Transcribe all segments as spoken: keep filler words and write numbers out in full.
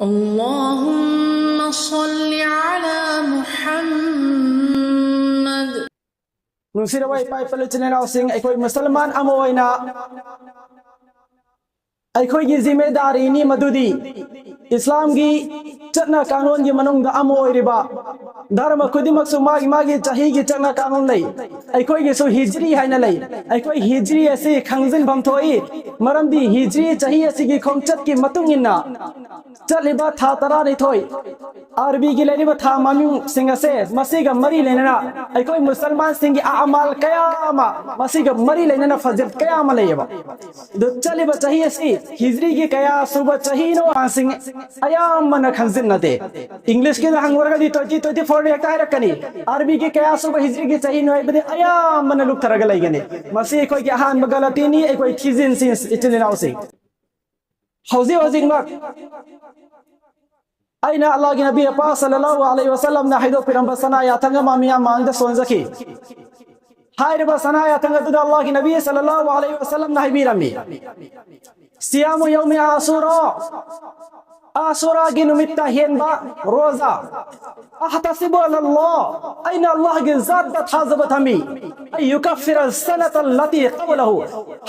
اللهم صل على محمد. ꯅꯨꯡꯁꯤꯔꯕ ꯏꯄꯥ ꯏꯄꯥ ꯏꯆꯤꯟ ꯏꯅꯥꯎꯁꯤꯡ, ꯑꯩꯈꯣꯏ ꯃꯨꯁꯜꯃꯥꯟ ꯑꯃ ꯑꯣꯏꯅ ꯑꯩꯈꯣꯏꯒꯤ ꯖꯤꯝꯃꯦꯗꯥꯔꯤꯅꯤ ꯃꯗꯨꯗꯤ ꯏꯁꯂꯥꯝꯒꯤ ꯆꯠꯅ ꯀꯥꯡꯂꯣꯟꯒꯤ ꯃꯅꯨꯡꯗ ꯑꯃ ꯑꯣꯏꯔꯤꯕ ꯙꯔꯃ ꯈꯨꯗꯤꯡꯃꯛꯁꯨ ꯃꯥꯒꯤ ꯃꯥꯒꯤ ꯆꯍꯤꯒꯤ ꯆꯠꯅ ꯀꯥꯡꯂꯣꯟ ꯂꯩ꯫ ꯑꯩꯈꯣꯏꯒꯤꯁꯨ ꯍꯤꯖ꯭ꯔꯤ ꯍꯥꯏꯅ ꯂꯩ꯫ ꯑꯩꯈꯣꯏ ꯍꯤꯖ꯭ꯔꯤ ꯑꯁꯤ ꯈꯪꯖꯤꯟꯐꯝ ꯊꯣꯛꯏ, ꯃꯔꯝꯗꯤ ꯍꯤꯖ꯭ꯔꯤ ꯆꯍꯤ ꯑꯁꯤꯒꯤ ꯈꯣꯡꯆꯠꯀꯤ ꯃꯇꯨꯡ ꯏꯟꯅ ꯆꯠꯂꯤꯕ ꯊꯥ ꯇꯔꯥꯅꯤꯊꯣꯏ, ꯑꯥꯔꯕꯤꯒꯤ ꯂꯩꯔꯤꯕ ꯊꯥ ꯃꯃꯤꯡꯁꯤꯡ ꯑꯁꯦ ꯃꯁꯤꯒ ꯃꯔꯤ ꯂꯩꯅꯅ ꯑꯩꯈꯣꯏ ꯃꯨꯁꯜꯃꯥꯟꯁꯤꯡꯒꯤ ꯑꯃꯥꯜ ꯀꯌꯥ ꯑꯃ, ꯃꯁꯤꯒ ꯃꯔꯤ ꯂꯩꯅꯅ ꯐꯖꯤꯜ ꯀꯌꯥ ꯑꯃ ꯂꯩꯌꯦꯕ꯫ ꯑꯗꯨ ꯆꯠꯂꯤꯕ ꯆꯍꯤ ꯑꯁꯤ ꯍꯤꯖ꯭ꯔꯤꯒꯤ ꯀꯌꯥ ꯁꯨꯕ ꯆꯍꯤꯅꯣ ꯍꯥꯏꯕꯁꯤꯡ ꯑꯌꯥꯝꯕꯅ ꯈꯪꯖꯤꯟꯅꯗꯦ꯫ ꯏꯪꯂꯤꯁꯀꯤꯗ ꯍꯪꯂꯨꯔꯒꯗꯤ twenty twenty four ꯍꯦꯛꯇ ꯍꯥꯏꯔꯛꯀꯅꯤ꯫ ꯑꯥꯔꯕꯤꯒꯤ ꯀꯌꯥ ꯁꯨꯕ ꯍꯤꯖ꯭ꯔꯤꯒꯤ ꯆꯍꯤꯅꯣ ꯍꯥꯏꯕꯗꯤ ꯑꯌꯥꯝꯕꯅ ꯂꯨꯞꯊꯔꯒ ꯂꯩꯒꯅꯤ꯫ ꯃꯁꯤ ꯑꯩꯈꯣꯏꯒꯤ ꯑꯍꯥꯟꯕ ꯒꯂꯇꯤꯅꯤ, ꯑꯩꯈꯣꯏ ꯊꯤꯖꯤꯟꯁꯤ, ꯏꯆꯤꯜ ꯏꯅꯥꯎꯁꯤꯡ꯫ ꯍꯧꯖꯤꯛ ꯍꯧꯖꯤꯛꯃꯛ ꯑꯩꯅ ꯑꯜꯂꯥꯍꯒꯤ ꯅꯕꯤ ꯑꯄꯥ ꯁꯜꯂꯜꯂꯥꯍꯨ ꯑꯂꯩꯍꯤ ꯋꯁꯜꯂꯝꯅ ꯍꯥꯏꯗꯣꯛꯄꯤꯔꯝꯕ ꯁꯅꯥ ꯌꯥꯊꯪ ꯑꯃ ꯃꯤꯌꯥꯝ ꯃꯥꯡꯗ ꯁꯣꯟꯖꯈꯤ꯫ ꯍꯥꯏꯔꯤꯕ ꯁꯅꯥ ꯌꯥꯊꯪ ꯑꯗꯨꯗ ꯑꯜꯂꯥꯍꯒꯤ ꯅꯕꯤ ꯁꯜꯂꯜꯂꯥꯍꯨ ꯑꯂꯩꯍꯤ ꯋꯁꯜꯂꯝꯅ ꯍꯥꯏꯕꯤꯔꯝꯃꯤ, ꯁꯤꯌꯥꯃꯨ ꯌꯧꯃꯤ ꯑꯥꯁꯨꯔꯥ, ꯑꯥꯁꯨꯔꯥꯒꯤ ꯅꯨꯃꯤꯠꯇ ꯍꯦꯟꯕ ꯔꯣꯖꯥ꯫ ꯑꯍꯇꯁꯤꯕꯨ ꯑꯂꯜꯂꯥꯍ, ꯑꯩꯅ ꯑꯜꯂꯥꯍꯒꯤ ꯖꯥꯠꯇ ꯊꯥꯖꯕ ꯊꯝꯃꯤ꯫ ꯑꯩ ꯌꯨꯀꯐꯤꯔ ꯁꯅꯇ ꯂꯇꯤ ꯀꯕꯂꯍꯨ,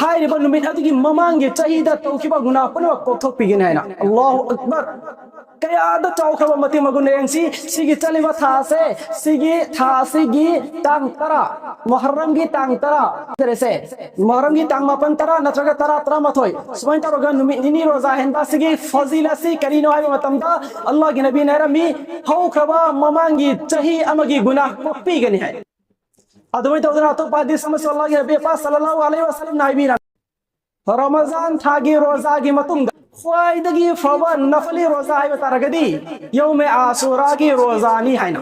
ꯍꯥꯏꯔꯤꯕ ꯅꯨꯃꯤꯠ ꯑꯗꯨꯒꯤ ꯃꯃꯥꯡꯒꯤ ꯆꯍꯤꯗ ꯇꯧꯈꯤꯕ ꯒꯨꯅꯥ ꯄꯨꯝꯅꯃꯛ ꯀꯣꯛꯊꯣꯛꯄꯤꯒꯅꯤ ꯍꯥꯏꯅ꯫ ꯑꯜꯂꯥꯍꯨ ꯑꯛꯕꯔ꯫ ꯀꯌꯥꯗ ꯆꯥꯎꯈ꯭ꯔꯕ ꯃꯇꯤꯛ ꯃꯒꯨꯟ ꯌꯦꯡꯁꯤ꯫ ꯁꯤꯒꯤ ꯆꯠꯂꯤꯕ ꯊꯥ ꯑꯁꯦ, ꯁꯤꯒꯤ ꯊꯥ ꯑꯁꯤꯒꯤ ꯇꯥꯡ ꯇꯔꯥ, ꯃꯨꯍꯔꯔꯝꯒꯤ ꯇꯥꯡ ꯇꯔꯥ ꯇꯔꯦꯠꯁꯦ, ꯃꯨꯍꯔꯔꯝꯒꯤ ꯇꯥꯡ ꯃꯥꯄꯟ, ꯇꯔꯥ ꯅꯠꯇ꯭ꯔꯒ ꯇꯔꯥ, ꯇꯔꯥꯃꯥꯊꯣꯏ, ꯁꯨꯃꯥꯏꯅ ꯇꯧꯔꯒ ꯅꯨꯃꯤꯠ ꯅꯤꯅꯤ ꯔꯣꯖꯥ ꯍꯦꯟꯕ ꯑꯁꯤꯒꯤ ꯐꯖꯤꯜ ꯑꯁꯤ ꯀꯔꯤꯅꯣ ꯍꯥꯏꯕ ꯃꯇꯝꯗ, ꯑꯜꯂꯥꯍꯒꯤ ꯅꯕꯤꯅ ꯍꯥꯏꯔꯝꯃꯤ, ꯍꯧꯈ꯭ꯔꯕ ꯃꯃꯥꯡꯒꯤ ꯆꯍꯤ ꯑꯃꯒꯤ ꯒꯨꯅꯥ ꯀꯣꯛꯄꯤꯒꯅꯤ ꯍꯥꯏ꯫ ꯑꯗꯨꯃꯥꯏꯅ ꯇꯧꯗꯅ ꯑꯇꯣꯞꯄ ꯍꯗꯤꯁ ꯑꯃꯁꯨ ꯑꯜꯂꯥꯍꯒꯤ ꯅꯕꯤ ꯄꯥꯛ ꯁꯜꯂꯜꯂꯥꯍꯨ ꯑꯂꯩꯍꯤ ꯋꯁꯜꯂꯝꯅ ꯍꯥꯏꯕꯤꯔꯝꯃꯤ, ꯔꯃꯖꯥꯟ ꯊꯥꯒꯤ ꯔꯣꯖꯥꯒꯤ ꯃꯇꯨꯡꯗ ꯈ꯭ꯋꯥꯏꯗꯒꯤ ꯐꯕ ꯅꯐꯂꯤ ꯔꯣꯖꯥ ꯍꯥꯏꯕ ꯇꯥꯔꯒꯗꯤ ꯌꯧꯃꯦ ꯑꯥꯁꯨꯔꯥꯒꯤ ꯔꯣꯖꯥꯅꯤ ꯍꯥꯏꯅ꯫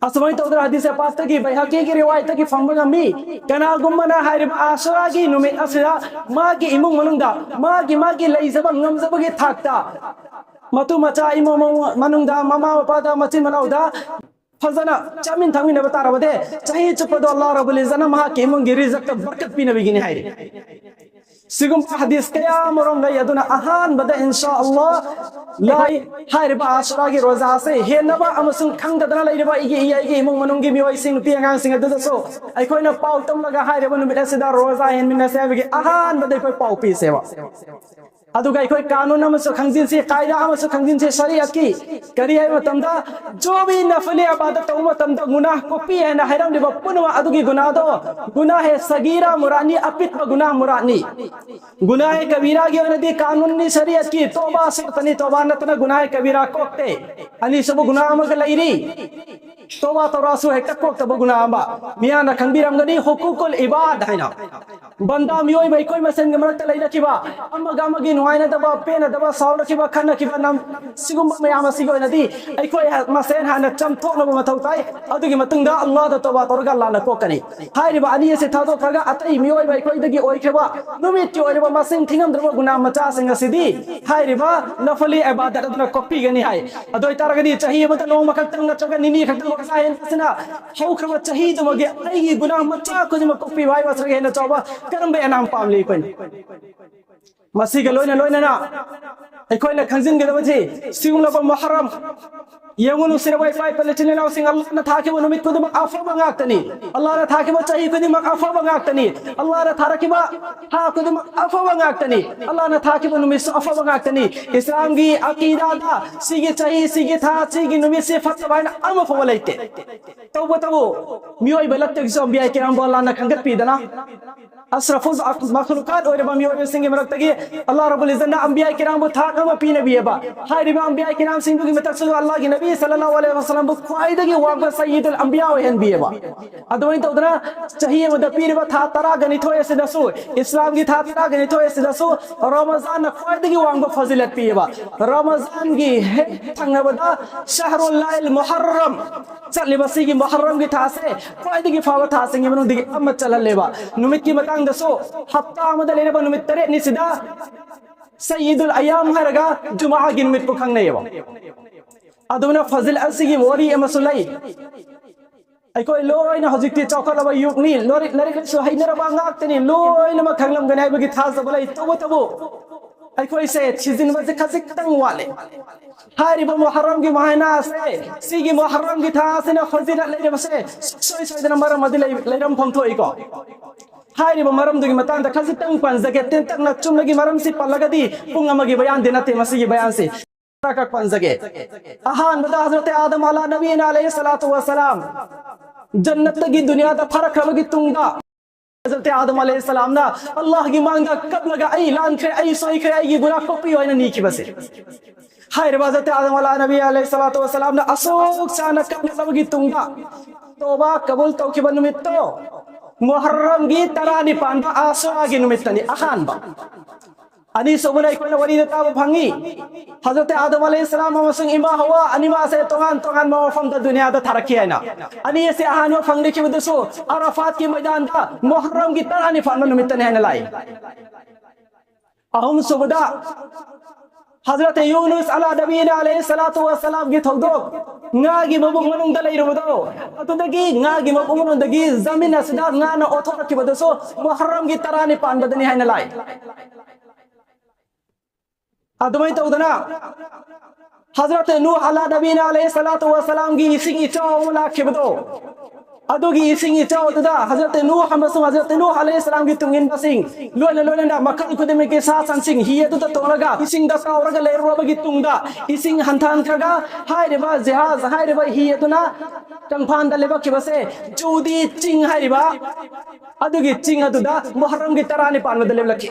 ꯑꯁꯨꯃꯥꯏꯅ ꯇꯧꯗꯅ ꯍꯗꯤꯁ ꯄꯥꯛꯇꯒꯤ, ꯕꯩꯍꯛꯀꯤꯒꯤ ꯔꯤꯋꯥꯌꯠꯇꯒꯤ ꯐꯪꯕ ꯉꯝꯃꯤ꯫ ꯀꯅꯥꯒꯨꯝꯕꯅ ꯍꯥꯏꯔꯤꯕ ꯑꯥꯁꯨꯔꯥꯒꯤ ꯅꯨꯃꯤꯠ ꯑꯁꯤꯗ ꯃꯥꯒꯤ ꯏꯃꯨꯡ ꯃꯅꯨꯡꯗ, ꯃꯥꯒꯤ ꯃꯥꯒꯤ ꯂꯩꯖꯕ ꯉꯝꯖꯕꯒꯤ ꯊꯥꯛꯇ, ꯃꯇꯨ ꯃꯆꯥ, ꯏꯃꯨꯡ ꯃꯅꯨꯡꯗ, ꯃꯃꯥ ꯃꯄꯥꯗ, ꯃꯆꯤꯟ ꯃꯅꯥꯎꯗ ꯐꯖꯅ ꯆꯥꯃꯤꯟ ꯊꯛꯃꯤꯟꯅꯕ ꯇꯥꯔꯕꯗꯤ, ꯆꯍꯤ ꯆꯨꯞꯄꯗꯣ ꯑꯜꯂꯥꯍ ꯔꯕꯨꯜ ꯏꯖꯠꯅ ꯃꯍꯥꯛꯀꯤ ꯏꯃꯨꯡꯒꯤ ꯔꯤꯖꯛꯇ ꯕꯔꯀꯠ ꯄꯤꯅꯕꯒꯤꯅꯤ ꯍꯥꯏꯔꯤ꯫ ꯁꯤꯒꯨꯝꯕ ꯍꯗꯤꯁ ꯀꯌꯥ ꯑꯃꯔꯣꯝ ꯂꯩ꯫ ꯑꯗꯨꯅ ꯑꯍꯥꯟꯕꯗ, ꯏꯟꯁꯥ ꯑꯜꯂꯥꯍ, ꯂꯥꯏ ꯍꯥꯏꯔꯤꯕ ꯑꯁꯨꯔꯥꯒꯤ ꯔꯣꯖꯥꯁꯦ ꯍꯦꯟꯅꯕ ꯑꯃꯁꯨꯡ ꯈꯪꯗꯗꯅ ꯂꯩꯔꯤꯕ ꯑꯩꯒꯤ, ꯑꯩꯒꯤ ꯏꯃꯨꯡ ꯃꯅꯨꯡꯒꯤ ꯃꯤꯑꯣꯏꯁꯤꯡ, ꯅꯨꯄꯤ ꯑꯉꯥꯡꯁꯤꯡ ꯑꯗꯨꯗꯁꯨ ꯑꯩꯈꯣꯏꯅ ꯄꯥꯎ ꯇꯝꯂꯒ ꯍꯥꯏꯔꯤꯕ ꯅꯨꯃꯤꯠ ꯑꯁꯤꯗ ꯔꯣꯖꯥ ꯍꯦꯟꯃꯤꯟꯅꯁꯦ ꯍꯥꯏꯕꯒꯤ ꯑꯍꯥꯟꯕꯗ ꯑꯩꯈꯣꯏ ꯄꯥꯎ ꯄꯤꯁꯦꯕ꯫ ꯑꯗꯨꯒ ꯑꯩꯈꯣꯏ ꯀꯥꯅꯨꯟ ꯑꯃꯁꯨ ꯈꯪꯖꯤꯟꯁꯤ, ꯀꯥꯏꯗꯥ ꯑꯃꯁꯨ ꯈꯪꯖꯤꯟꯁꯤ ꯁꯔꯤꯌꯠꯀꯤ꯫ ꯀꯔꯤ ꯍꯥꯏꯕ ꯃꯇꯝꯗ, ꯖꯣ ꯚꯤ ꯅꯐꯂꯤ ꯏꯕꯥꯗꯠ ꯇꯧꯕ ꯃꯇꯝꯗ ꯒꯨꯅꯥꯍ ꯀꯣꯛꯄꯤ ꯍꯥꯏꯅ ꯍꯥꯏꯔꯝꯂꯤꯕ ꯄꯨꯝꯅꯃꯛ ꯑꯗꯨꯒꯤ ꯒꯨꯅꯥꯍꯗꯣ ꯒꯨꯅꯥꯍ ꯍꯦ ꯁꯒꯤꯔꯥ ꯃꯨꯔꯥꯠꯅꯤ, ꯑꯄꯤꯛꯄ ꯒꯨꯅꯥꯍ ꯃꯨꯔꯥꯠꯅꯤ꯫ ꯒꯨꯅꯥꯍ ꯍꯦ ꯀꯕꯤꯔꯥꯒꯤ ꯑꯣꯏꯅꯗꯤ ꯀꯥꯅꯨꯟꯅꯤ ꯁꯔꯤꯌꯠꯀꯤ, ꯇꯣꯕꯥ ꯁꯔꯇꯅꯤ, ꯇꯣꯕꯥ ꯅꯠꯇꯅ ꯒꯨꯅꯥꯍ ꯍꯦ ꯀꯕꯤꯔꯥ ꯀꯣꯛꯇꯦ꯫ ꯑꯅꯤꯁꯨꯕ ꯒꯨꯅꯥꯍ ꯑꯃꯒ ꯂꯩꯔꯤ, ꯇꯣꯕꯥ ꯇꯧꯔꯁꯨ ꯍꯦꯛꯇ ꯀꯣꯛꯇꯕ ꯒꯨꯅꯥꯍ ꯑꯃ꯫ ꯃꯤꯌꯥꯝꯅ ꯈꯪꯕꯤꯔꯝꯒꯅꯤ, ꯍꯨꯀꯨꯀꯨꯜ ꯏꯕꯥꯗ ꯍꯥꯏꯅ꯫ ꯕꯟꯗꯥ ꯃꯤꯑꯣꯏꯕ ꯑꯩꯈꯣꯏ ꯃꯁꯦꯟꯒꯤ ꯃꯔꯛꯇ ꯂꯩꯅꯈꯤꯕ, ꯑꯃꯒ ꯑꯃꯒꯤ ꯅꯨꯡꯉꯥꯏꯅꯗꯕ, ꯄꯦꯟꯅꯗꯕ, ꯁꯥꯎꯅꯈꯤꯕ, ꯈꯠꯅꯈꯤꯕ, ꯅꯝ-, ꯁꯤꯒꯨꯝꯕ ꯃꯌꯥꯝ ꯑꯁꯤꯒꯤ ꯑꯣꯏꯅꯗꯤ ꯑꯩꯈꯣꯏ ꯃꯁꯦꯟ ꯍꯥꯟꯅ ꯆꯝꯊꯣꯛꯅꯕ ꯃꯊꯧ ꯇꯥꯏ꯫ ꯑꯗꯨꯒꯤ ꯃꯇꯨꯡꯗ ꯑꯜꯂꯥꯍꯗ ꯇꯧꯕꯥ ꯇꯧꯔꯒ ꯑꯜꯂꯥꯍꯅ ꯀꯣꯛꯀꯅꯤ꯫ ꯍꯥꯏꯔꯤꯕ ꯑꯅꯤ ꯑꯁꯤ ꯊꯥꯗꯣꯛꯈ꯭ꯔꯒ ꯑꯇꯩ ꯃꯤꯑꯣꯏꯕ ꯑꯩꯈꯣꯏꯗꯒꯤ ꯑꯣꯏꯈ꯭ꯔꯕ ꯅꯨꯃꯤꯠꯀꯤ ꯑꯣꯏꯔꯕ ꯃꯁꯤꯡ ꯊꯤꯉꯝꯗ꯭ꯔꯕ ꯒꯨꯅꯥꯍ ꯃꯆꯥꯁꯤꯡ ꯑꯁꯤꯗꯤ ꯍꯥꯏꯔꯤꯕ ꯅꯐꯂꯤ ꯏꯕꯥꯗꯠ ꯑꯗꯨꯅ ꯀꯣꯛꯄꯤꯒꯅꯤ ꯍꯥꯏ꯫ ꯑꯗꯨ ꯑꯣꯏꯇꯥꯔꯒꯗꯤ ꯆꯍꯤ ꯑꯃꯗ ꯅꯣꯡꯃ ꯈꯛꯇꯪ ꯅꯠꯇ꯭ꯔꯒ ꯅꯤꯅꯤ ꯈꯛꯇꯪ ꯔꯣꯖꯥ ꯍꯦꯟꯕꯁꯤꯅ ꯍꯧꯈ꯭ꯔꯕ ꯆꯍꯤꯗꯨꯃꯒꯤ ꯑꯩꯒꯤ ꯒꯨꯅꯥꯍ ꯃꯆꯥ ꯈꯨꯗꯤꯡꯃꯛ ꯀꯣꯛꯄꯤꯕ ꯍꯥꯏꯕ ꯑꯁꯤꯗꯒꯤ ꯍꯦꯟꯅ ꯆꯥꯎꯕ ꯀꯔꯝꯕ ꯏꯅꯥꯝ ꯄꯥꯝꯂꯤ ꯑꯩꯈꯣꯏꯅ? ꯃꯁꯤꯒ ꯂꯣꯏꯅ ꯂꯣꯏꯅꯅ ꯑꯩꯈꯣꯏꯅ ꯈꯪꯖꯤꯟꯒꯗꯕꯁꯤ, ꯁꯤꯒꯨꯝꯂꯕ ꯃꯨꯍꯔꯝ, ꯌꯦꯡꯉꯨ ꯅꯨꯡꯁꯤꯔꯕ ꯏꯄꯥ ꯏꯄꯨ ꯏꯆꯤꯟ ꯏꯅꯥꯎꯁꯤꯡ, ꯑꯜꯂꯥꯍꯅ ꯊꯥꯈꯤꯕ ꯅꯨꯃꯤꯠ ꯈꯨꯗꯤꯡꯃꯛ ꯑꯐꯕ ꯉꯥꯛꯇꯅꯤ꯫ ꯑꯜꯂꯥꯍꯅ ꯊꯥꯈꯤꯕ ꯆꯍꯤ ꯈꯨꯗꯤꯡꯃꯛ ꯑꯐꯕ ꯉꯥꯛꯇꯅꯤ꯫ ꯑꯜꯂꯥꯍꯅ ꯊꯥꯔꯛꯈꯤꯕ ꯊꯥ ꯈꯨꯗꯤꯡꯃꯛ ꯑꯐꯕ ꯉꯥꯛꯇꯅꯤ꯫ ꯑꯜꯂꯥꯍꯅ ꯊꯥꯈꯤꯕ ꯅꯨꯃꯤꯠꯁꯨ ꯑꯐꯕ ꯉꯥꯛꯇꯅꯤ꯫ ꯏꯁꯂꯥꯝꯒꯤ ꯑꯀꯤꯗꯥꯗ ꯁꯤꯒꯤ ꯆꯍꯤ, ꯁꯤꯒꯤ ꯊꯥ, ꯁꯤꯒꯤ ꯅꯨꯃꯤꯠꯁꯤ ꯐꯠꯇꯕ ꯍꯥꯏꯅ ꯑꯃ ꯐꯥꯎꯕ ꯂꯩꯇꯦ꯫ ꯇꯧꯕꯇꯕꯨ ꯃꯤꯑꯣꯏꯕ ꯂꯛꯇꯒꯤꯁꯨ ꯑꯝꯕꯤꯌꯥ ꯀꯤꯔꯥꯝꯕꯨ ꯑꯜꯂꯥꯍꯅ ꯈꯟꯒꯠꯄꯤꯗꯅ ꯑꯁ꯭ꯔꯐꯨꯜ ꯃꯈꯂꯨꯀꯥꯠ ꯑꯣꯏꯔꯕ ꯃꯤꯑꯣꯏꯕꯁꯤꯡꯒꯤ ꯃꯔꯛꯇꯒꯤ ꯑꯜꯂꯥꯍ ꯔꯕꯨꯜ ꯏꯖꯠꯅ ꯑꯝꯕꯤꯌꯥ ꯀꯤꯔꯥꯝꯕꯨ ꯊꯥꯛ ꯑꯃ ꯄꯤꯅꯕꯤꯑꯕ꯫ ꯍꯥꯏꯔꯤꯕ ꯑꯝꯕꯤꯌꯥ ꯀꯤꯔꯥꯝꯁꯤꯡꯗꯨꯒꯤ ꯃꯊꯛꯁꯨ ꯑꯜꯂꯥꯍꯒꯤ ꯅꯕꯤ ꯁꯜꯂꯜꯂꯥꯍꯨ ꯑꯂꯩꯍꯤ ꯋꯁꯜꯂꯝꯕꯨ ꯈ꯭ꯋꯥꯏꯗꯒꯤ ꯋꯥꯡꯕ ꯁꯌꯤꯗꯨꯜ ꯑꯝꯕꯤꯌꯥ ꯑꯣꯏꯍꯟꯕꯤꯑꯕ꯫ ꯑꯗꯨꯃꯥꯏꯅ ꯇꯧꯗꯅ ꯆꯍꯤ ꯑꯃꯗ ꯄꯤꯔꯤꯕ ꯊꯥ ꯇꯔꯥꯒ ꯅꯤꯊꯣꯏ ꯑꯁꯤꯗꯁꯨ, ꯏꯁꯂꯥꯝꯒꯤ ꯊꯥ ꯇꯔꯥꯒ ꯅꯤꯊꯣꯏ ꯑꯁꯤꯗꯁꯨ ꯔꯃꯖꯥꯟꯅ ꯈ꯭ꯋꯥꯏꯗꯒꯤ ꯋꯥꯡꯕ ꯐꯖꯤꯂꯠ ꯄꯤꯑꯕ꯫ ꯔꯃꯖꯥꯟꯒꯤ ꯍꯦꯛ ꯊꯪꯅꯕꯗ ꯁꯍꯔꯨꯜ ꯂꯥꯏꯜ ꯃꯨꯍꯔꯔꯝ, ꯆꯠꯂꯤꯕ ꯁꯤꯒꯤ ꯃꯨꯍꯔꯔꯝꯒꯤ ꯊꯥꯁꯦ ꯈ꯭ꯋꯥꯏꯗꯒꯤ ꯐꯕ ꯊꯥꯁꯤꯡꯒꯤ ꯃꯅꯨꯡꯗꯒꯤ ꯑꯃ ꯆꯜꯍꯜꯂꯦꯕ꯫ ꯅꯨꯃꯤꯠꯀꯤ ꯃꯇꯥꯡꯗꯁꯨ ꯍꯞꯇꯥ ꯑꯃꯗ ꯂꯩꯔꯕ ꯅꯨꯃꯤꯠ ꯇꯔꯦꯠꯅꯤꯁꯤꯗ ꯁꯌꯤꯗꯨꯜ ꯑꯌꯥꯝ ꯍꯥꯏꯔꯒ ꯖꯨꯃꯥꯒꯤ ꯅꯨꯃꯤꯠꯄꯨ ꯈꯪꯅꯩꯌꯦꯕ꯫ ꯑꯗꯨꯅ ꯐꯖꯤꯜ ꯑꯁꯤꯒꯤ ꯋꯥꯔꯤ ꯑꯃꯁꯨ ꯂꯩ꯫ ꯑꯩꯈꯣꯏ ꯂꯣꯏꯅ ꯍꯧꯖꯤꯛꯇꯤ ꯆꯥꯎꯈꯠꯂꯕ ꯌꯨꯒꯅꯤ, ꯂꯥꯏꯔꯤꯛ, ꯂꯥꯏꯔꯤꯛ ꯂꯥꯏꯁꯨ ꯍꯩꯅꯔꯕ ꯉꯥꯛꯇꯅꯤ, ꯂꯣꯏꯅꯃꯛ ꯈꯪꯂꯝꯒꯅꯤ ꯍꯥꯏꯕꯒꯤ ꯊꯥꯖꯕ ꯂꯩ꯫ ꯇꯧꯕꯇꯕꯨ ꯑꯩꯈꯣꯏꯁꯦ ꯊꯤꯖꯤꯟꯕꯁꯦ ꯈꯖꯤꯛꯇꯪ ꯋꯥꯠꯂꯦ꯫ ꯍꯥꯏꯔꯤꯕ ꯃꯨꯍꯔꯔꯝꯒꯤ ꯃꯍꯤꯅꯥ ꯑꯁꯦ, ꯁꯤꯒꯤ ꯃꯨꯍꯔꯔꯝꯒꯤ ꯊꯥ ꯑꯁꯤꯅ ꯐꯖꯤꯂꯠ ꯂꯩꯔꯤꯕꯁꯦ ꯁꯨꯡꯁꯣꯏ ꯁꯣꯏꯗꯅ ꯃꯔꯝ ꯑꯃꯗꯤ ꯂꯩ-, ꯂꯩꯔꯝꯐꯝ ꯊꯣꯛꯏꯀꯣ꯫ ꯍꯥꯏꯔꯤꯕ ꯃꯔꯝꯗꯨꯒꯤ ꯃꯇꯥꯡꯗ ꯈꯖꯤꯛꯇꯪ ꯄꯟꯖꯒꯦ꯫ ꯇꯦꯟꯇꯛꯅ ꯆꯨꯝꯅꯒꯤ ꯃꯔꯝꯁꯤ ꯄꯜꯂꯒꯗꯤ ꯄꯨꯡ ꯑꯃꯒꯤ ꯕꯌꯥꯟꯗꯤ ꯅꯠꯇꯦ ꯃꯁꯤꯒꯤ ꯕꯌꯥꯟꯁꯤ꯫ ꯈꯔ ꯈꯛ ꯄꯟꯖꯒꯦ꯫ ꯑꯍꯥꯟꯕꯗ ꯍꯖꯔꯠ ꯑꯥꯗꯝ ꯑꯂꯥ ꯅꯕꯤꯅ ꯑꯂꯩꯍꯤ ꯁꯂꯥꯇꯨ ꯋꯁꯁꯂꯥꯝ ꯖꯟꯅꯠꯇꯒꯤ ꯗꯨꯅꯤꯌꯥꯗ ꯊꯥꯔꯛꯈ꯭ꯔꯕꯒꯤ ꯇꯨꯡꯗ ꯍꯖꯔꯠ ꯑꯥꯗꯝ ꯑꯂꯩꯍꯤ ꯁꯂꯥꯝꯅ ꯑꯜꯂꯥꯍꯒꯤ ꯃꯥꯡꯗ ꯀꯞꯂꯒ "ꯑꯩ ꯂꯥꯟꯈ꯭ꯔꯦ, ꯑꯩ ꯁꯣꯏꯈ꯭ꯔꯦ, ꯑꯩꯒꯤ ꯒꯨꯅꯥꯍ ꯀꯣꯛꯄꯤꯌꯨ" ꯍꯥꯏꯅ ꯅꯤꯈꯤꯕꯁꯦ꯫ ꯍꯥꯏꯔꯤꯕ ꯍꯖꯔꯠ ꯑꯥꯗꯝ ꯑꯂꯥ ꯅꯕꯤ ꯑꯂꯩꯍꯤ ꯁꯂꯥꯇꯨ ꯋꯁꯁꯂꯥꯝꯅ ꯑꯁꯨꯛ ꯁꯥꯡꯅ ꯀꯞꯂꯕꯒꯤ ꯇꯨꯡꯗ ꯇꯧꯕꯥ ꯀꯕꯨꯜ ꯇꯧꯈꯤꯕ ꯅꯨꯃꯤꯠꯇꯣ ꯃꯨꯍꯔꯔꯝꯒꯤ ꯇꯔꯥꯅꯤꯄꯥꯟꯗ ꯑꯁꯨꯔꯥꯒꯤ ꯅꯨꯃꯤꯠꯇꯅꯤ ꯑꯍꯥꯟꯕ꯫ ꯑꯅꯤꯁꯨꯕꯅ ꯑꯩꯈꯣꯏꯅ ꯋꯥꯔꯤꯗ ꯇꯥꯕ ꯐꯪꯉꯤ, ꯍꯖꯔꯠ ꯑꯥꯗꯝ ꯑꯂꯩꯍꯤ ꯁꯂꯥꯝ ꯑꯃꯁꯨꯡ ꯏꯃꯥ ꯍꯋꯥ ꯑꯅꯤꯃꯛ ꯑꯁꯦ ꯇꯣꯉꯥꯟ ꯇꯣꯉꯥꯟꯕ ꯃꯐꯝꯗ ꯗꯨꯅꯤꯌꯥꯗ ꯊꯥꯔꯛꯈꯤ ꯍꯥꯏꯅ꯫ ꯑꯅꯤ ꯑꯁꯦ ꯑꯍꯥꯟꯕ ꯐꯪꯂꯛꯈꯤꯕꯗꯨꯁꯨ ꯑꯔꯥꯐꯥꯠꯀꯤ ꯃꯩꯗꯥꯟꯗ ꯃꯨꯍꯔꯔꯝꯒꯤ ꯇꯔꯥꯅꯤꯄꯥꯟꯕ ꯅꯨꯃꯤꯠꯇꯅꯤ ꯍꯥꯏꯅ ꯂꯥꯛꯏ꯫ ꯑꯍꯨꯝꯁꯨꯕꯗ ꯍꯖꯔꯠ ꯌꯨꯅꯨꯁ ꯑꯂꯥ ꯅꯕꯤꯅ ꯑꯂꯩꯍꯤ ꯁꯂꯥꯇꯨ ꯋꯁꯁꯂꯥꯝꯒꯤ ꯊꯧꯗꯣꯛ, ꯉꯥꯒꯤ ꯃꯕꯨꯛ ꯃꯅꯨꯡꯗ ꯂꯩꯔꯨꯕꯗꯣ, ꯑꯗꯨꯗꯒꯤ ꯉꯥꯒꯤ ꯃꯕꯨꯛ ꯃꯅꯨꯡꯗꯒꯤ ꯖꯃꯤꯟ ꯑꯁꯤꯗ ꯉꯥꯅ ꯑꯣꯊꯣꯔꯛꯈꯤꯕꯗꯨꯁꯨ ꯃꯨꯍꯔꯔꯝꯒꯤ ꯇꯔꯥꯅꯤꯄꯥꯟꯕꯗꯅꯤ ꯍꯥꯏꯅ ꯂꯥꯛꯏ꯫ ꯑꯗꯨꯃꯥꯏꯅ ꯇꯧꯗꯅ ꯍꯖꯔꯠ ꯅꯨꯍ ꯑꯂꯥ ꯅꯕꯤꯅ ꯑꯂꯩꯍꯤ ꯁꯂꯥꯇꯨ ꯋꯁꯁꯂꯥꯝꯒꯤ ꯏꯁꯤꯡ ꯏꯆꯥꯎ ꯑꯃ ꯂꯥꯛꯈꯤꯕꯗꯣ, ꯑꯗꯨꯒꯤ ꯏꯁꯤꯡ ꯏꯆꯥꯎ ꯑꯗꯨꯗ ꯍꯖꯔꯠ ꯅꯨꯍ ꯑꯃꯁꯨꯡ ꯍꯖꯔꯠ ꯅꯨꯍ ꯑꯂꯩꯍꯤ ꯁꯂꯥꯝꯒꯤ ꯇꯨꯡꯏꯟꯕꯁꯤꯡ, ꯂꯣꯏꯅ ꯂꯣꯏꯅꯅ ꯃꯈꯜ ꯈꯨꯗꯤꯡꯃꯛꯀꯤ ꯁꯥ ꯁꯟꯁꯤꯡ ꯍꯤ ꯑꯗꯨꯗ ꯇꯣꯡꯂꯒ ꯏꯁꯤꯡꯗ ꯇꯥꯎꯔꯒ ꯂꯩꯔꯨꯔꯕꯒꯤ ꯇꯨꯡꯗ, ꯏꯁꯤꯡ ꯍꯟꯊꯍꯟꯈ꯭ꯔꯒ ꯍꯥꯏꯔꯤꯕ ꯖꯍꯥꯖ, ꯍꯥꯏꯔꯤꯕ ꯍꯤ ꯑꯗꯨꯅ ꯀꯪꯐꯥꯟꯗ ꯂꯦꯞꯂꯛꯈꯤꯕꯁꯦ ꯖꯨꯗꯤ ꯆꯤꯡ ꯍꯥꯏꯔꯤꯕ ꯑꯗꯨꯒꯤ ꯆꯤꯡ ꯑꯗꯨꯗ ꯃꯨꯍꯔꯔꯝꯒꯤ ꯇꯔꯥꯅꯤꯄꯥꯟꯕꯗ ꯂꯦꯞꯂꯛꯈꯤ꯫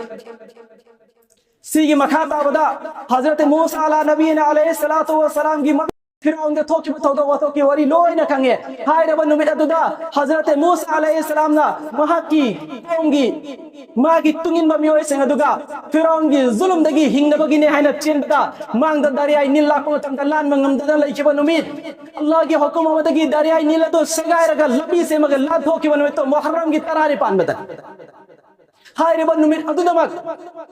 ꯁꯤꯒꯤ ꯃꯈꯥ ꯇꯥꯕꯗ ꯍꯖꯔꯠ ꯃꯨꯁꯥ ꯑꯂꯥ ꯅꯕꯤꯅ ꯑꯂꯩꯍꯤ ꯁꯂꯥꯇꯨ ꯋꯁꯁꯂꯥꯝꯒꯤ ꯃ-, ꯐꯤꯔꯥꯎꯟꯗ ꯊꯣꯛꯈꯤꯕ ꯊꯧꯗꯣꯛ ꯋꯥꯊꯣꯛꯀꯤ ꯋꯥꯔꯤ ꯂꯣꯏꯅ ꯈꯪꯉꯦ꯫ ꯍꯥꯏꯔꯕ ꯅꯨꯃꯤꯠ ꯑꯗꯨꯗ ꯍꯖꯔꯠ ꯃꯨꯁꯥ ꯑꯂꯩꯍꯤ ꯁꯂꯥꯝꯅ ꯃꯍꯥꯛꯀꯤ ꯀꯧꯝꯒꯤ, ꯃꯥꯒꯤ ꯇꯨꯡꯏꯟꯕ ꯃꯤꯑꯣꯏꯁꯤꯡ ꯑꯗꯨꯒ ꯐꯤꯔꯥꯎꯟꯒꯤ ꯖꯨꯂꯨꯝꯗꯒꯤ ꯍꯤꯡꯅꯕꯒꯤꯅꯦ ꯍꯥꯏꯅ ꯆꯦꯟꯕꯗ ꯃꯥꯡꯗ ꯗꯔꯤꯌꯥꯏ ꯅꯤꯜ ꯂꯥꯛꯄ ꯃꯇꯝꯗ ꯂꯥꯟꯕ ꯉꯝꯗꯅ ꯂꯩꯈꯤꯕ ꯅꯨꯃꯤꯠ, ꯑꯜꯂꯥꯍꯒꯤ ꯍꯨꯀꯨꯝ ꯑꯃꯗꯒꯤ ꯗꯔꯤꯌꯥꯏ ꯅꯤꯜ ꯑꯗꯨ ꯁꯦꯒꯥꯏꯔꯒ ꯂꯝꯕꯤ ꯁꯦꯝꯃꯒ ꯂꯥꯟꯊꯣꯛꯈꯤꯕ ꯅꯨꯃꯤꯠꯇꯣ ꯃꯨꯍꯔꯔꯝꯒꯤ ꯇꯔꯥꯅꯤꯄꯥꯟꯕꯗ꯫ ꯍꯥꯏꯔꯤꯕ ꯅꯨꯃꯤꯠ ꯑꯗꯨꯗꯃꯛ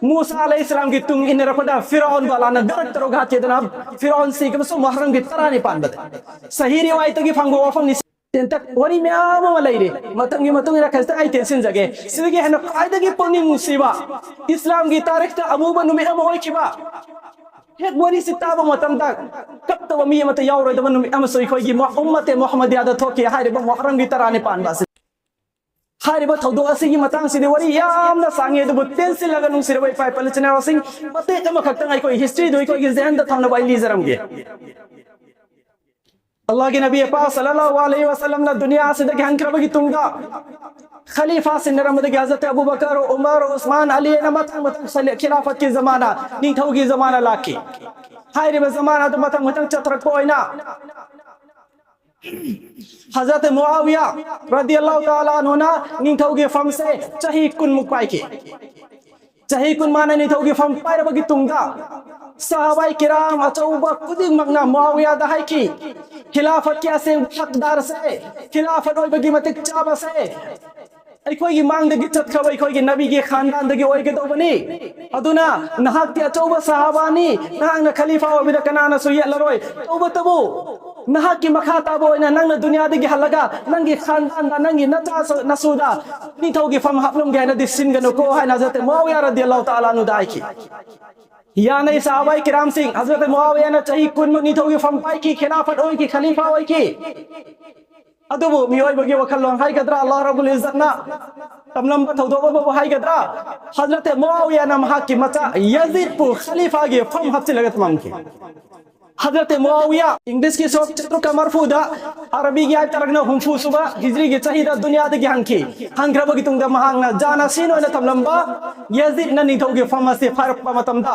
ꯃꯨꯁꯥ ꯑꯂꯩꯍꯤ ꯁꯂꯥꯝꯒꯤ ꯇꯨꯡ ꯏꯟꯅꯔꯛꯄꯗ ꯐꯤꯔꯥꯎꯟꯕꯨ ꯑꯜꯂꯥꯍꯅ ꯒꯔꯛ ꯇꯔꯨꯛ ꯍꯥꯠꯈꯤꯗꯅ ꯐꯤꯔꯥꯎꯟ ꯁꯤꯈꯤꯕꯁꯨ ꯃꯨꯍꯔꯔꯝꯒꯤ ꯇꯔꯥꯅꯤꯄꯥꯟꯕꯗ꯫ ꯁꯍꯤ ꯔꯤꯋꯥꯌꯠꯇꯒꯤ ꯐꯪꯕ ꯋꯥꯐꯝꯅꯤ꯫ ꯇꯦꯟꯇꯛ ꯋꯥꯔꯤ ꯃꯌꯥꯝ ꯑꯃ ꯂꯩꯔꯤ꯫ ꯃꯇꯝꯒꯤ ꯃꯇꯨꯡ ꯏꯟꯅ ꯈꯖꯤꯛꯇꯪ ꯑꯩ ꯇꯦꯟꯁꯤꯟꯖꯒꯦ꯫ ꯁꯤꯗꯒꯤ ꯍꯦꯟꯅ ꯈ꯭ꯋꯥꯏꯗꯒꯤ ꯄꯨꯛꯅꯤꯡ ꯅꯨꯡꯁꯤꯕ, ꯏꯁꯂꯥꯝꯒꯤ ꯇꯥꯔꯤꯈꯇ ꯑꯃꯨꯕ ꯅꯨꯃꯤꯠ ꯑꯃ ꯑꯣꯏꯈꯤꯕ, ꯍꯦꯛ ꯋꯥꯔꯤꯁꯤ ꯇꯥꯕ ꯃꯇꯝꯗ ꯀꯞꯇꯕ ꯃꯤ ꯑꯃꯠꯇ ꯌꯥꯎꯔꯣꯏꯗꯕ ꯅꯨꯃꯤꯠ ꯑꯃꯁꯨ ꯑꯩꯈꯣꯏꯒꯤ ꯃ-, ꯎꯝꯃꯠꯇꯦ ꯃꯨꯍꯝꯃꯗꯤꯌꯥꯗ ꯊꯣꯛꯈꯤ꯫ ꯍꯥꯏꯔꯤꯕ ꯃꯨꯍꯔꯝꯒꯤ ꯇꯔꯥꯅꯤꯄꯥꯟꯕ ꯑꯁꯤ, ꯍꯥꯏꯔꯤꯕ ꯊꯧꯗꯣꯛ ꯑꯁꯤꯒꯤ ꯃꯇꯥꯡꯁꯤꯗꯤ ꯋꯥꯔꯤ ꯌꯥꯝꯅ ꯁꯥꯡꯉꯤ, ꯑꯗꯨꯕꯨ ꯇꯦꯟꯁꯤꯜꯂꯒ ꯅꯨꯡꯁꯤꯔꯕ ꯏꯄꯥ ꯏꯄꯥ ꯏꯆꯤꯟ ꯏꯅꯥꯎꯁꯤꯡ, ꯃꯇꯦꯛ ꯑꯃꯈꯛꯇꯪ ꯑꯩꯈꯣꯏ ꯍꯤꯁꯇ꯭ꯔꯤꯗꯨ ꯑꯩꯈꯣꯏꯒꯤ ꯖꯦꯍꯟꯗ ꯊꯝꯅꯕ ꯑꯩ ꯂꯤꯖꯔꯝꯒꯦ꯫ ꯑꯜꯂꯥꯍꯒꯤ ꯅꯕꯤ ꯄꯥꯛ ꯁꯜꯂꯜꯂꯥꯍꯨ ꯑꯂꯩꯍꯤ ꯋꯁꯜꯂꯝꯅ ꯗꯨꯅꯤꯌꯥ ꯑꯁꯤꯗꯒꯤ ꯍꯟꯈ꯭ꯔꯕꯒꯤ ꯇꯨꯡꯗ, ꯈꯂꯤꯐꯥ ꯁꯤꯟꯅꯔꯝꯕꯗꯒꯤ ꯍꯖꯔꯠ ꯑꯕꯨ ꯕꯀꯔ, ꯎꯃꯔ, ꯎꯁꯃꯥꯟ, ꯑꯂꯤ ꯍꯥꯏꯅ ꯃꯊꯪ ꯃꯊꯪ ꯈꯂꯤ-, ꯈꯤꯂꯥꯐꯠꯀꯤ ꯖꯃꯥꯅꯥ, ꯅꯤꯡꯊꯧꯒꯤ ꯖꯃꯥꯅꯥ ꯂꯥꯛꯈꯤ꯫ ꯍꯥꯏꯔꯤꯕ ꯖꯃꯥꯅꯥꯗꯨ ꯃꯊꯪ ꯃꯊꯪ ꯆꯠꯊꯔꯛꯄ ꯑꯣꯏꯅ ꯍꯖꯔꯠ ꯃꯨꯑꯥꯋꯤꯌꯥ ꯔꯗꯤꯌꯜꯂꯥꯍꯨ ꯇꯥꯂꯥ ꯑꯟꯍꯨꯅ ꯅꯤꯡꯊꯧꯒꯤ ꯐꯝꯁꯦ ꯆꯍꯤ ꯀꯨꯟꯃꯨꯛ ꯄꯥꯏꯈꯤ꯫ ꯆꯍꯤ ꯀꯨꯟ ꯃꯥꯅ ꯅꯤꯡꯊꯧꯒꯤ ꯐꯝ ꯄꯥꯏꯔꯕꯒꯤ ꯇꯨꯡꯗ, ꯁꯍꯥꯕꯥꯏ ꯀꯤꯔꯥꯝ ꯑꯆꯧꯕ ꯈꯨꯗꯤꯡꯃꯛꯅ ꯃꯨꯑꯥꯋꯤꯌꯥꯗ ꯍꯥꯏꯈꯤ, "ꯈꯤꯂꯥꯐꯠꯀꯤ ꯑꯁꯦꯡꯕ ꯍꯛꯗꯥꯔꯁꯦ, ꯈꯤꯂꯥꯐꯠ ꯑꯣꯏꯕꯒꯤ ꯃꯇꯤꯛ ꯆꯥꯕꯁꯦ ꯑꯩꯈꯣꯏꯒꯤ ꯃꯥꯡꯗꯒꯤ ꯆꯠꯈ꯭ꯔꯕ ꯑꯩꯈꯣꯏꯒꯤ ꯅꯕꯤꯒꯤ ꯈꯥꯟꯗꯥꯟꯗꯒꯤ ꯑꯣꯏꯒꯗꯧꯕꯅꯤ꯫ ꯑꯗꯨꯅ ꯅꯍꯥꯛꯇꯤ ꯑꯆꯧꯕ ꯁꯍꯥꯕꯥꯅꯤ, ꯅꯍꯥꯛꯅ ꯈꯂꯤꯐꯥ ꯑꯣꯏꯕꯗ ꯀꯅꯥꯅꯁꯨ ꯌꯦꯠꯂꯔꯣꯏ꯫ ꯇꯧꯕꯇꯕꯨ ꯅꯍꯥꯛꯀꯤ ꯃꯈꯥ ꯇꯥꯕ ꯑꯣꯏꯅ ꯅꯪꯅ ꯗꯨꯅꯤꯌꯥꯗꯒꯤ ꯍꯜꯂꯒ ꯅꯪꯒꯤ ꯈꯥꯟꯗꯥꯟꯗ, ꯅꯪꯒꯤ ꯅꯆꯥ ꯅꯁꯨꯗ ꯅꯤꯡꯊꯧꯒꯤ ꯐꯝ ꯍꯥꯞꯂꯝꯒꯦ ꯍꯥꯏꯅꯗꯤ ꯁꯤꯟꯒꯅꯨꯀꯣ" ꯍꯥꯏꯅ ꯍꯖꯔꯠ ꯃꯨꯑꯥꯋꯤꯌꯥ ꯔꯗꯤꯌꯜꯂꯥꯍꯨ ꯇꯥꯂꯥ ꯑꯟꯍꯨꯗ ꯍꯥꯏꯈꯤ꯫ ꯌꯥꯅꯩ ꯁꯍꯥꯕꯥꯏ ꯀꯤꯔꯥꯝꯁꯤꯡ꯫ ꯍꯖꯔꯠ ꯃꯨꯑꯥꯋꯤꯌꯥꯅ ꯆꯍꯤ ꯀꯨꯟꯃꯨꯛ ꯅꯤꯡꯊꯧꯒꯤ ꯐꯝ ꯄꯥꯏꯈꯤ, ꯈꯤꯂꯥꯐꯠ ꯑꯣꯏꯈꯤ, ꯈꯂꯤꯐꯥ ꯑꯣꯏꯈꯤ꯫ ꯑꯗꯨꯕꯨ ꯃꯤꯑꯣꯏꯕꯒꯤ ꯋꯥꯈꯜꯂꯣꯟ ꯍꯥꯏꯒꯗ꯭ꯔꯥ, ꯑꯜꯂꯥꯍ ꯔꯕꯨꯜ ꯏꯖꯠꯅ ꯇꯝꯂꯝꯕ ꯊꯧꯗꯣꯛ ꯑꯃꯕꯨ ꯍꯥꯏꯒꯗ꯭ꯔꯥ, ꯍꯖꯔꯠ ꯃꯨꯑꯥꯋꯤꯌꯥꯅ ꯃꯍꯥꯛꯀꯤ ꯃꯆꯥ ꯌꯥꯖꯤꯗꯄꯨ ꯈꯂꯤꯐꯥꯒꯤ ꯐꯝ ꯍꯥꯞꯆꯤꯜꯂꯒ ꯊꯝꯃꯝꯈꯤ꯫ ꯍꯖꯔꯠ ꯃꯨꯑꯥꯋꯤꯌꯥ, ꯏꯪꯂꯤꯁꯀꯤ ꯁꯣꯛ ꯆꯥꯇ꯭ꯔꯨꯛꯀ ꯃꯔꯐꯨꯗ, ꯑꯔꯕꯤꯒꯤ ꯍꯥꯏꯇꯥꯔꯒꯅ ꯍꯨꯝꯐꯨ ꯁꯨꯕ ꯍꯤꯖ꯭ꯔꯤꯒꯤ ꯆꯍꯤꯗ ꯗꯨꯅꯤꯌꯥꯗꯒꯤ ꯍꯟꯈꯤ꯫ ꯍꯟꯈ꯭ꯔꯕꯒꯤ ꯇꯨꯡꯗ ꯃꯍꯥꯛꯅ ꯖꯥꯅꯁꯤꯟ ꯑꯣꯏꯅ ꯊꯝꯂꯝꯕ ꯌꯥꯖꯤꯗꯅ ꯅꯤꯡꯊꯧꯒꯤ ꯐꯝ ꯑꯁꯤ ꯄꯥꯏꯔꯛꯄ ꯃꯇꯝꯗ,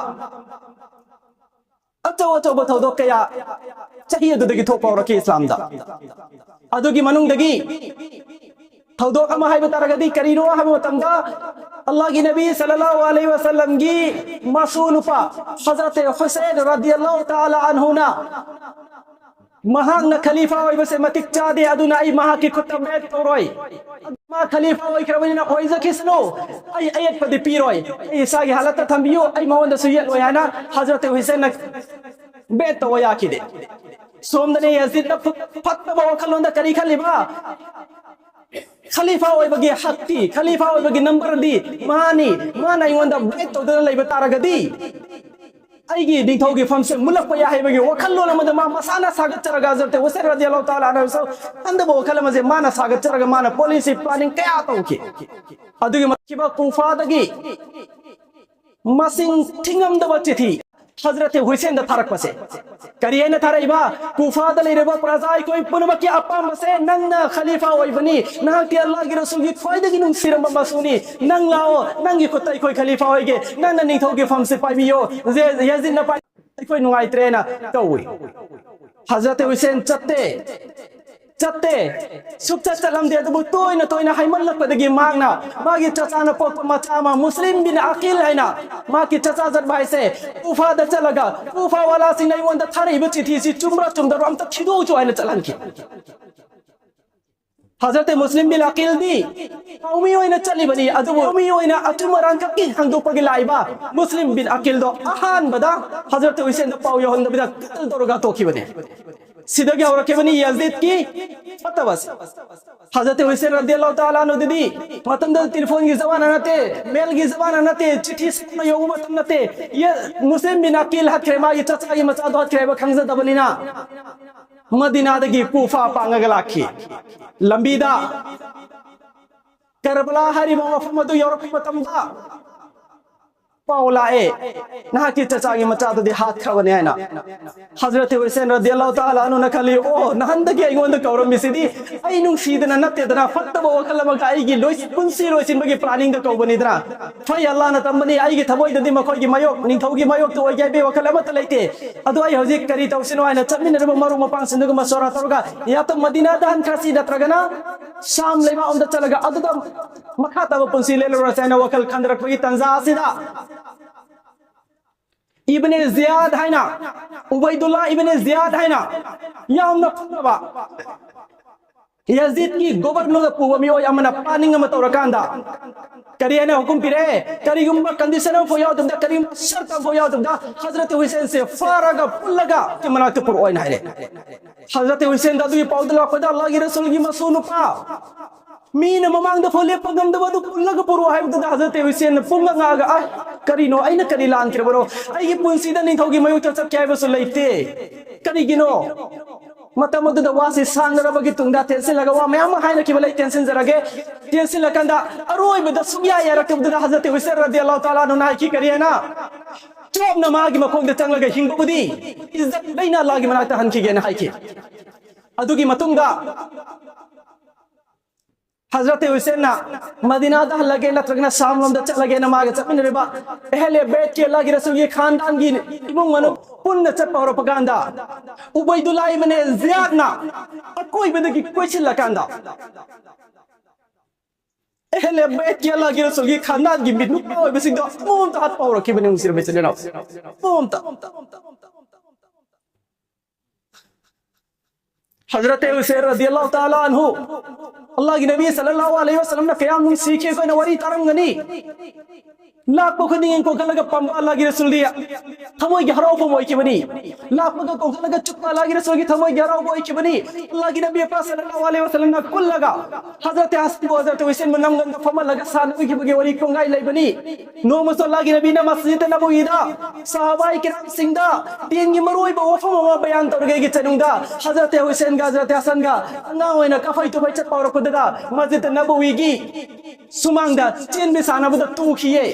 ꯑꯆꯧ ꯑꯆꯧꯕ ꯊꯧꯗꯣꯛ ꯀꯌꯥ ꯆꯍꯤ ꯑꯗꯨꯗꯒꯤ ꯊꯣꯛꯄ ꯍꯧꯔꯛꯈꯤ ꯏꯁꯂꯥꯝꯗ꯫ ꯑꯗꯨꯒꯤ ꯃꯅꯨꯡꯗꯒꯤ ꯊꯧꯗꯣꯛ ꯑꯃ ꯍꯥꯏꯕ ꯇꯥꯔꯒꯗꯤ ꯀꯔꯤꯅꯣ ꯍꯥꯏꯕ ꯃꯇꯝꯗ, ꯑꯜꯂꯥꯍꯒꯤ ꯅꯕꯤ ꯁꯜꯂꯜꯂꯥꯍꯨ ꯑꯂꯩꯍꯤ ꯋꯁꯜꯂꯝꯒꯤ ꯃꯁꯨ ꯅꯨꯄꯥ ꯍꯖꯔꯠ ꯍꯨꯁꯦꯟ ꯔꯗꯤꯌꯜꯂꯥꯍꯨ ꯇꯥꯂꯥ ꯑꯟꯍꯨꯅ, "ꯃꯍꯥꯛꯅ ꯈꯂꯤꯐꯥ ꯑꯣꯏꯕꯁꯦ ꯃꯇꯤꯛ ꯆꯥꯗꯦ, ꯑꯗꯨꯅ ꯑꯩ ꯃꯍꯥꯛꯀꯤ ꯈꯨꯠꯇ ꯕꯦꯠ ꯇꯧꯔꯣꯏ꯫ ꯃꯥ ꯈꯂꯤꯐꯥ ꯑꯣꯏꯈ꯭ꯔꯕꯅꯤꯅ ꯑꯣꯏꯖꯈꯤꯁꯅꯨ, ꯑꯩ ꯑꯌꯦꯠꯄꯗꯤ ꯄꯤꯔꯣꯏ, ꯑꯩ ꯏꯁꯥꯒꯤ ꯍꯥꯂꯠꯇ ꯊꯝꯕꯤꯌꯨ, ꯑꯩ ꯃꯉꯣꯟꯗꯁꯨ ꯌꯦꯠꯂꯣꯏ" ꯍꯥꯏꯅ ꯍꯖꯔꯠ ꯍꯨꯁꯦꯟꯅ ꯕꯦꯠ ꯇꯧꯕ ꯌꯥꯈꯤꯗꯦ꯫ ꯁꯣꯝꯗꯅꯦ ꯌꯥꯖꯤꯗꯅ ꯐ-, ꯐꯠꯇꯕ ꯋꯥꯈꯜꯂꯣꯟꯗ ꯀꯔꯤ ꯈꯜꯂꯤꯕ? ꯈꯂꯤꯐꯥ ꯑꯣꯏꯕꯒꯤ ꯍꯛꯇꯤ, ꯈꯂꯤꯐꯥ ꯑꯣꯏꯕꯒꯤ ꯅꯝꯕꯔꯗꯤ ꯃꯥꯅꯤ, ꯃꯥꯅ ꯑꯩꯉꯣꯟꯗ ꯕꯦꯠ ꯇꯧꯗꯨꯅ ꯂꯩꯕ ꯇꯥꯔꯒꯗꯤ ꯑꯩꯒꯤ ꯅꯤꯡꯊꯧꯒꯤ ꯐꯝꯁꯦ ꯃꯨꯜꯂꯛꯄ ꯌꯥꯏ ꯍꯥꯏꯕꯒꯤ ꯋꯥꯈꯜꯂꯣꯟ ꯑꯃꯗ ꯃꯥ ꯃꯁꯥꯅ ꯁꯥꯒꯠꯆꯔꯒ, ꯍꯖꯔꯠ ꯍꯨꯁꯦꯟ ꯔꯗꯤꯌꯜꯂꯥꯍꯨ ꯇꯥꯂꯥ ꯑꯟꯍꯨꯁꯨ ꯈꯟꯗꯕ ꯋꯥꯈꯜ ꯑꯃꯁꯦ ꯃꯥꯅ ꯁꯥꯒꯠꯆꯔꯒ, ꯃꯥꯅ ꯄꯣꯂꯤꯁꯤ ꯄ꯭ꯂꯥꯅꯤꯡ ꯀꯌꯥ ꯇꯧꯈꯤ꯫ ꯑꯗꯨꯒꯤ ꯃꯇꯤꯛ ꯀꯨꯐꯥꯗꯒꯤ ꯃꯁꯤꯡ ꯊꯤꯉꯝꯗꯕ ꯆꯤꯊꯤ ꯍꯖꯔꯠ ꯍꯨꯁꯦꯟꯗ ꯊꯥꯔꯛꯄꯁꯦ꯫ ꯀꯔꯤ ꯍꯥꯏꯅ ꯊꯥꯔꯛꯏꯕ? ꯀꯨꯐꯥꯗ ꯂꯩꯔꯤꯕ ꯄ꯭ꯔꯖꯥ ꯑꯩꯈꯣꯏ ꯄꯨꯝꯅꯃꯛꯀꯤ ꯑꯄꯥꯝꯕꯁꯦ ꯅꯪꯅ ꯈꯂꯤꯐꯥ ꯑꯣꯏꯕꯅꯤ, ꯅꯍꯥꯛꯇꯤ ꯑꯜꯂꯥꯍꯒꯤ ꯔꯁꯨꯜꯒꯤ ꯈ꯭ꯋꯥꯏꯗꯒꯤ ꯅꯨꯡꯁꯤꯔꯝꯕ ꯃꯆꯨꯅꯤ, ꯅꯪ ꯂꯥꯛꯑꯣ, ꯅꯪꯒꯤ ꯈꯨꯠꯇ ꯑꯩꯈꯣꯏ ꯈꯂꯤꯐꯥ ꯑꯣꯏꯒꯦ, ꯅꯪꯅ ꯅꯤꯡꯊꯧꯒꯤ ꯐꯝꯁꯦ ꯄꯥꯏꯕꯤꯌꯣ꯫ ꯌꯦ-, ꯌꯦꯖꯤꯗꯅ ꯄꯥꯏ-, ꯑꯩꯈꯣꯏ ꯅꯨꯡꯉꯥꯏꯇ꯭ꯔꯦꯅ ꯇꯧꯏ꯫ ꯍꯖꯔꯠ ꯍꯨꯁꯦꯟ ꯆꯠꯇꯦ, ꯆꯠꯇꯦ, ꯁꯨꯛꯆꯠ ꯆꯠꯂꯝꯗꯦ꯫ ꯑꯗꯨꯕꯨ ꯇꯣꯏꯅ ꯇꯣꯏꯅ ꯍꯥꯏꯃꯜꯂꯛꯄꯗꯒꯤ ꯃꯍꯥꯛꯅ ꯃꯥꯒꯤ ꯆꯆꯥꯅ ꯄꯣꯛꯄ ꯃꯆꯥ ꯑꯃ ꯃꯨꯁꯂꯤꯝ ꯕꯤꯟ ꯑꯀꯤꯜ ꯍꯥꯏꯅ ꯃꯍꯥꯛꯀꯤ ꯆꯆꯥ ꯆꯠꯄ ꯍꯥꯏꯁꯦ ꯀꯨꯐꯥꯗ ꯆꯠꯂꯒ ꯀꯨꯐꯥ ꯋꯥꯂꯥꯁꯤꯡꯅ ꯑꯩꯉꯣꯟꯗ ꯊꯥꯔꯛꯏꯕ ꯆꯤꯊꯤꯁꯤ ꯆꯨꯝꯕ꯭ꯔꯥ ꯆꯨꯝꯗꯕ꯭ꯔꯥ ꯑꯝꯇ ꯊꯤꯗꯣꯛꯎꯆꯣ ꯍꯥꯏꯅ ꯆꯠꯍꯟꯈꯤ꯫ ꯍꯖꯔꯠ ꯃꯨꯁꯂꯤꯝ ꯕꯤꯟ ꯑꯀꯤꯜꯗꯤ ꯄꯥꯎꯃꯤ ꯑꯣꯏꯅ ꯆꯠꯂꯤꯕꯅꯤ, ꯑꯗꯨꯕꯨ ꯄꯥꯎꯃꯤ ꯑꯣꯏꯅ ꯑꯆꯨꯝ ꯑꯔꯥꯟ ꯈꯛꯀꯤ ꯍꯪꯗꯣꯛꯄꯒꯤ ꯂꯥꯛꯏꯕ ꯃꯨꯁꯂꯤꯝ ꯕꯤꯟ ꯑꯀꯤꯜꯗꯣ ꯑꯍꯥꯟꯕꯗ ꯍꯖꯔꯠ ꯍꯨꯁꯦꯟꯗ ꯄꯥꯎ ꯌꯧꯍꯟꯗꯕꯤꯗ ꯀꯇꯜ ꯇꯧꯔꯒ ꯍꯥꯠꯇꯣꯛꯈꯤꯕꯅꯤ꯫ ꯁꯤꯗꯒꯤ ꯍꯧꯔꯛꯈꯤꯕꯅꯤ ꯌꯥꯖꯤꯗꯀꯤ ꯐꯠꯇꯕꯁꯦ꯫ ꯍꯖꯔꯠ ꯍꯨꯁꯦꯟ ꯔꯗꯤꯌꯜꯂꯥꯍꯨ ꯇꯥꯂꯥ ꯑꯟꯍꯨꯗꯨꯗꯤ ꯃꯇꯝꯗ ꯇꯦꯂꯤꯐꯣꯟꯒꯤ ꯖꯃꯥꯅꯥ ꯅꯠꯇꯦ, ꯃꯦꯜꯒꯤ ꯖꯃꯥꯅꯥ ꯅꯠꯇꯦ, ꯆꯤꯊꯤ ꯁꯥꯡꯅ ꯌꯧꯕ ꯃꯇꯝ ꯅꯠꯇꯦ꯫ ꯌꯦ-, ꯃꯨꯁꯂꯤꯝ ꯕꯤꯟ ꯑꯀꯤꯜ ꯍꯥꯠꯈ꯭ꯔꯦ, ꯃꯥꯒꯤ ꯆꯆꯥꯒꯤ ꯃꯆꯥꯗꯣ ꯍꯥꯠꯈ꯭ꯔꯦ ꯍꯥꯏꯕ ꯈꯪꯖꯗꯕꯅꯤꯅ ꯃꯗꯤꯅꯥꯗꯒꯤ ꯀꯨꯐꯥ ꯄꯥꯡꯉꯒ ꯂꯥꯛꯈꯤ꯫ ꯂꯝꯕꯤꯗ ꯀꯔꯕꯂꯥ ꯍꯥꯏꯔꯤꯕ ꯃꯐꯝ ꯑꯗꯨ ꯌꯧꯔꯛꯄ ꯃꯇꯝꯗ ꯄꯥꯎ ꯂꯥꯛꯑꯦ, "ꯅꯍꯥꯛꯀꯤ ꯆꯆꯥꯒꯤ ꯃꯆꯥꯗꯨꯗꯤ ꯍꯥꯠꯈ꯭ꯔꯕꯅꯤ" ꯍꯥꯏꯅ꯫ ꯍꯖꯔꯠ ꯍꯨꯁꯦꯟ ꯔꯗꯤꯌꯜꯂꯥꯍꯨ ꯇꯥꯂꯥ ꯑꯟꯍꯨꯅ ꯈꯜꯂꯤ, "ꯑꯣ, ꯅꯍꯥꯟꯗꯒꯤ ꯑꯩꯉꯣꯟꯗ ꯀꯧꯔꯝꯃꯤꯁꯤꯗꯤ ꯑꯩ ꯅꯨꯡꯁꯤꯗꯅ ꯅꯠꯇꯦꯗꯅ, ꯐꯠꯇꯕ ꯋꯥꯈꯜ ꯑꯃꯒ ꯑꯩꯒꯤ ꯂꯣꯏ-, ꯄꯨꯟꯁꯤ ꯂꯣꯏꯁꯤꯟꯕꯒꯤ ꯄ꯭ꯂꯥꯅꯤꯡꯗ ꯀꯧꯕꯅꯤꯗꯅ꯫ ꯐꯩ, ꯑꯜꯂꯥꯍꯅ ꯇꯝꯕꯅꯤ, ꯑꯩꯒꯤ ꯊꯃꯣꯏꯗꯗꯤ ꯃꯈꯣꯏꯒꯤ ꯃꯥꯌꯣꯛ, ꯅꯤꯡꯊꯧꯒꯤ ꯃꯥꯌꯣꯛꯇ ꯑꯣꯏꯒꯦ ꯍꯥꯏꯕꯒꯤ ꯋꯥꯈꯜ ꯑꯃꯠꯇ ꯂꯩꯇꯦ꯫ ꯑꯗꯣ ꯑꯩ ꯍꯧꯖꯤꯛ ꯀꯔꯤ ꯇꯧꯁꯤꯅꯣ?" ꯍꯥꯏꯅ ꯆꯠꯃꯤꯟꯅꯔꯤꯕ ꯃꯔꯨꯞ ꯃꯄꯥꯡꯁꯤꯡꯗꯨꯒ ꯃꯁꯣꯔꯥ ꯇꯧꯔꯒ, "ꯌꯥ ꯇꯣ ꯃꯗꯤꯅꯥꯗ ꯍꯟꯈ꯭ꯔꯁꯤ, ꯅꯠꯇ꯭ꯔꯒꯅ ꯁꯥꯝ ꯂꯩꯕꯥꯛ ꯑꯃꯗ ꯆꯠꯂꯒ ꯑꯗꯨꯗ ꯃꯈꯥ ꯇꯥꯕ ꯄꯨꯟꯁꯤ ꯂꯦꯜꯂꯨꯔꯁꯤ" ꯍꯥꯏꯅ ꯋꯥꯈꯜ ꯈꯟꯊꯔꯛꯄꯒꯤ ꯇꯥꯟꯖꯥ ꯑꯁꯤꯗ ꯏꯕꯅꯦ ꯖꯤꯌꯥꯗ ꯍꯥꯏꯅ, ꯎꯕꯩꯗꯨꯜꯂꯥ ꯏꯕꯅꯦ ꯖꯤꯌꯥꯗ ꯍꯥꯏꯅ ꯌꯥꯝꯅ ꯐꯠꯇꯕ ꯌꯥꯖꯤꯗꯀꯤ ꯒꯣꯕꯔꯅꯔꯗ ꯄꯨꯕ ꯃꯤꯑꯣꯏ ꯑꯃꯅ ꯄ꯭ꯂꯥꯅꯤꯡ ꯑꯃ ꯇꯧꯔꯀꯥꯟꯗ ꯀꯔꯤ ꯍꯥꯏꯅ ꯍꯨꯀꯨꯝ ꯄꯤꯔꯛꯑꯦ? ꯀꯔꯤꯒꯨꯝꯕ ꯀꯟꯗꯤꯁꯟ ꯑꯃꯐꯥꯎ ꯌꯥꯎꯗꯕꯗ, ꯀꯔꯤꯒꯨꯝꯕ ꯁꯔꯠ ꯑꯃꯐꯥꯎ ꯌꯥꯎꯗꯕꯗ ꯍꯖꯔꯠ ꯍꯨꯁꯦꯟꯁꯦ ꯐꯥꯔꯒ ꯄꯨꯜꯂꯒ ꯃꯅꯥꯛꯇ ꯄꯨꯔꯛꯑꯣ ꯍꯥꯏꯅ ꯍꯥꯏꯔꯦ꯫ ꯍꯖꯔꯠ ꯍꯨꯁꯦꯟꯗ ꯑꯗꯨꯒꯤ ꯄꯥꯎꯗ ꯂꯥꯛꯄꯗ ꯑꯜꯂꯥꯍꯒꯤ ꯔꯁꯨꯜꯒꯤ ꯃꯁꯨ ꯅꯨꯄꯥ ꯃꯤꯅ ꯃꯃꯥꯡꯗ ꯐꯥꯎ ꯂꯦꯞꯄ ꯉꯝꯗꯕ ꯑꯗꯨ ꯄꯨꯜꯂꯒ ꯄꯨꯔꯛꯑꯣ ꯍꯥꯏꯕꯗꯨꯗ ꯍꯖꯔꯠ ꯍꯨꯁꯦꯟꯅ ꯄꯨꯡꯉꯛ ꯉꯛꯑꯒ, "ꯑ, ꯀꯔꯤꯅꯣ? ꯑꯩꯅ ꯀꯔꯤ ꯂꯥꯟꯈ꯭ꯔꯕꯅꯣ? ꯑꯩꯒꯤ ꯄꯨꯟꯁꯤꯗ ꯅꯤꯡꯊꯧꯒꯤ ꯃꯥꯌꯣꯛꯇ ꯆꯠꯀꯦ ꯍꯥꯏꯕꯁꯨ ꯂꯩꯇꯦ꯫ ꯀꯔꯤꯒꯤꯅꯣ?" ꯃꯇꯝ ꯑꯗꯨꯗ ꯋꯥꯁꯤ ꯁꯥꯡꯅꯔꯕꯒꯤ ꯇꯨꯡꯗ ꯇꯦꯟꯁꯤꯜꯂꯒ ꯋꯥ ꯃꯌꯥꯝ ꯑꯃ ꯍꯥꯏꯅꯈꯤꯕ ꯂꯩ, ꯇꯦꯟꯁꯤꯟꯖꯔꯒꯦ꯫ ꯇꯦꯟꯁꯤꯜꯂꯀꯥꯟꯗ ꯑꯔꯣꯏꯕꯗ ꯁꯨꯡꯌꯥ ꯌꯥꯔꯛꯇꯕꯗꯨꯗ ꯍꯖꯔꯠ ꯍꯨꯁꯦꯟ ꯔꯗꯤꯌꯜꯂꯥꯍꯨ ꯇꯥꯂꯥ ꯑꯟꯍꯨꯅ ꯍꯥꯏꯈꯤ, ꯀꯔꯤ ꯍꯥꯏꯅ? "ꯆꯣꯞꯅ ꯃꯥꯒꯤ ꯃꯈꯣꯡꯗ ꯆꯪꯂꯒ ꯍꯤꯡꯕꯕꯨꯗꯤ ꯏꯖꯠ ꯂꯩꯅ ꯑꯜꯂꯥꯍꯒꯤ ꯃꯅꯥꯛꯇ ꯍꯟꯈꯤꯒꯦꯅ" ꯍꯥꯏꯈꯤ꯫ ꯑꯗꯨꯒꯤ ꯃꯇꯨꯡꯗ ꯍꯖꯔꯠ ꯍꯨꯁꯦꯟꯅ ꯃꯗꯤꯅꯥꯗ ꯍꯜꯂꯒꯦ ꯅꯠꯇ꯭ꯔꯒꯅ ꯁꯥꯝ ꯂꯣꯝꯗ ꯆꯠꯂꯒꯦꯅ ꯃꯥꯒ ꯆꯠꯃꯤꯟꯅꯔꯤꯕ ꯑꯍꯂꯦ ꯕꯦꯠꯀꯤ ꯑꯜꯂꯥꯍꯒꯤ ꯔꯁꯨꯜꯒꯤ ꯈꯥꯟꯗꯥꯟꯒꯤ ꯏꯃꯨꯡ ꯃꯅꯨꯡ ꯄꯨꯟꯅ ꯆꯠꯄ ꯍꯧꯔꯛꯄ ꯀꯥꯟꯗ ꯎꯕꯩꯗꯨꯜꯂꯥ ꯏꯕꯅꯦ ꯖꯤꯌꯥꯗꯅ ꯑꯀꯣꯏꯕꯗꯒꯤ ꯀꯣꯏꯁꯤꯜꯂꯀꯥꯟꯗ ꯑꯍꯂꯦ ꯕꯦꯠꯀꯤ ꯑꯜꯂꯥꯍꯒꯤ ꯔꯁꯨꯜꯒꯤ ꯈꯥꯟꯗꯥꯟꯒꯤ ꯃꯤ ꯅꯨꯄꯥ ꯑꯣꯏꯕꯁꯤꯡꯗꯣ ꯑꯃꯃꯝꯇ ꯍꯥꯠꯄ ꯍꯧꯔꯛꯈꯤꯕꯅꯤ, ꯅꯨꯡꯁꯤꯔꯕ ꯏꯆꯤꯜ ꯏꯅꯥꯎ꯫ ꯑꯃꯃꯝꯇ꯫ ꯍꯖꯔꯠ ꯍꯨꯁꯦꯟ ꯔꯗꯤꯌꯜꯂꯥꯍꯨ ꯇꯥꯂꯥ ꯑꯟꯍꯨ, ꯑꯜꯂꯥꯍꯒꯤ ꯅꯕꯤ ꯁꯜꯂꯜꯂꯥꯍꯨ ꯑꯂꯩꯍꯤ ꯋꯁꯜꯂꯝꯅ ꯀꯌꯥꯝ ꯅꯨꯡꯁꯤꯈꯤ ꯑꯩꯈꯣꯏꯅ ꯋꯥꯔꯤ ꯇꯥꯔꯝꯒꯅꯤ꯫ ꯂꯥꯛꯄ ꯈꯨꯗꯤꯡ ꯀꯣꯟꯈꯠꯂꯒ ꯄꯝꯕ ꯑꯜꯂꯥꯍꯒꯤ ꯔꯁꯨꯜꯗꯤ ꯊꯃꯣꯏꯒꯤ ꯍꯔꯥꯎꯐꯝ ꯑꯣꯏꯈꯤꯕꯅꯤ꯫ ꯂꯥꯛꯄꯒ ꯀꯣꯟꯈꯠꯂꯒ ꯆꯨꯞꯄ ꯑꯜꯂꯥꯍꯒꯤ ꯔꯁꯨꯜꯒꯤ ꯊꯃꯣꯏꯒꯤ ꯍꯔꯥꯎꯕ ꯑꯣꯏꯈꯤꯕꯅꯤ꯫ ꯑꯜꯂꯥꯍꯒꯤ ꯅꯕꯤ ꯄꯥꯛ ꯁꯜꯂꯜꯂꯥꯍꯨ ꯑꯂꯩꯍꯤ ꯋꯁꯜꯂꯝꯅ ꯀꯨꯜꯂꯒ ꯍꯖꯔꯠ ꯍꯁꯟꯕꯨ ꯍꯖꯔꯠ ꯍꯨꯁꯦꯟꯕꯨ ꯅꯝꯒꯟꯗ ꯐꯝꯍꯜꯂꯒ ꯁꯥꯟꯅꯕꯤꯈꯤꯕꯒꯤ ꯋꯥꯔꯤ ꯀꯣꯡꯒꯥꯏ ꯂꯩꯕꯅꯤ꯫ ꯅꯣꯡꯃꯁꯨ ꯑꯜꯂꯥꯍꯒꯤ ꯅꯕꯤꯅ ꯃꯁꯖꯤꯗ ꯅꯕꯋꯤꯗ ꯁꯍꯥꯕꯥꯏ ꯀꯤꯔꯥꯝꯁꯤꯡꯗ ꯗꯤꯟꯒꯤ ꯃꯔꯨꯑꯣꯏꯕ ꯋꯥꯐꯝ ꯑꯃ ꯕꯌꯥꯟ ꯇꯧꯔꯤꯉꯩꯒꯤ ꯆꯅꯨꯡꯗ ꯍꯖꯔꯠ ꯍꯨꯁꯦꯟꯒ ꯍꯖꯔꯠ ꯍꯁꯟꯒ ꯑꯉꯥꯡ ꯑꯣꯏꯅ ꯀꯐꯩ ꯇꯨꯐꯩ ꯆꯠꯄ ꯍꯧꯔꯛꯄꯗꯨꯗ ꯃꯁꯖꯤꯗ ꯅꯕꯋꯤꯒꯤ ꯁꯨꯃꯥꯡꯗ ꯆꯦꯟꯕꯤ ꯁꯥꯟꯅꯕꯗ ꯇꯨꯈꯤꯌꯦ꯫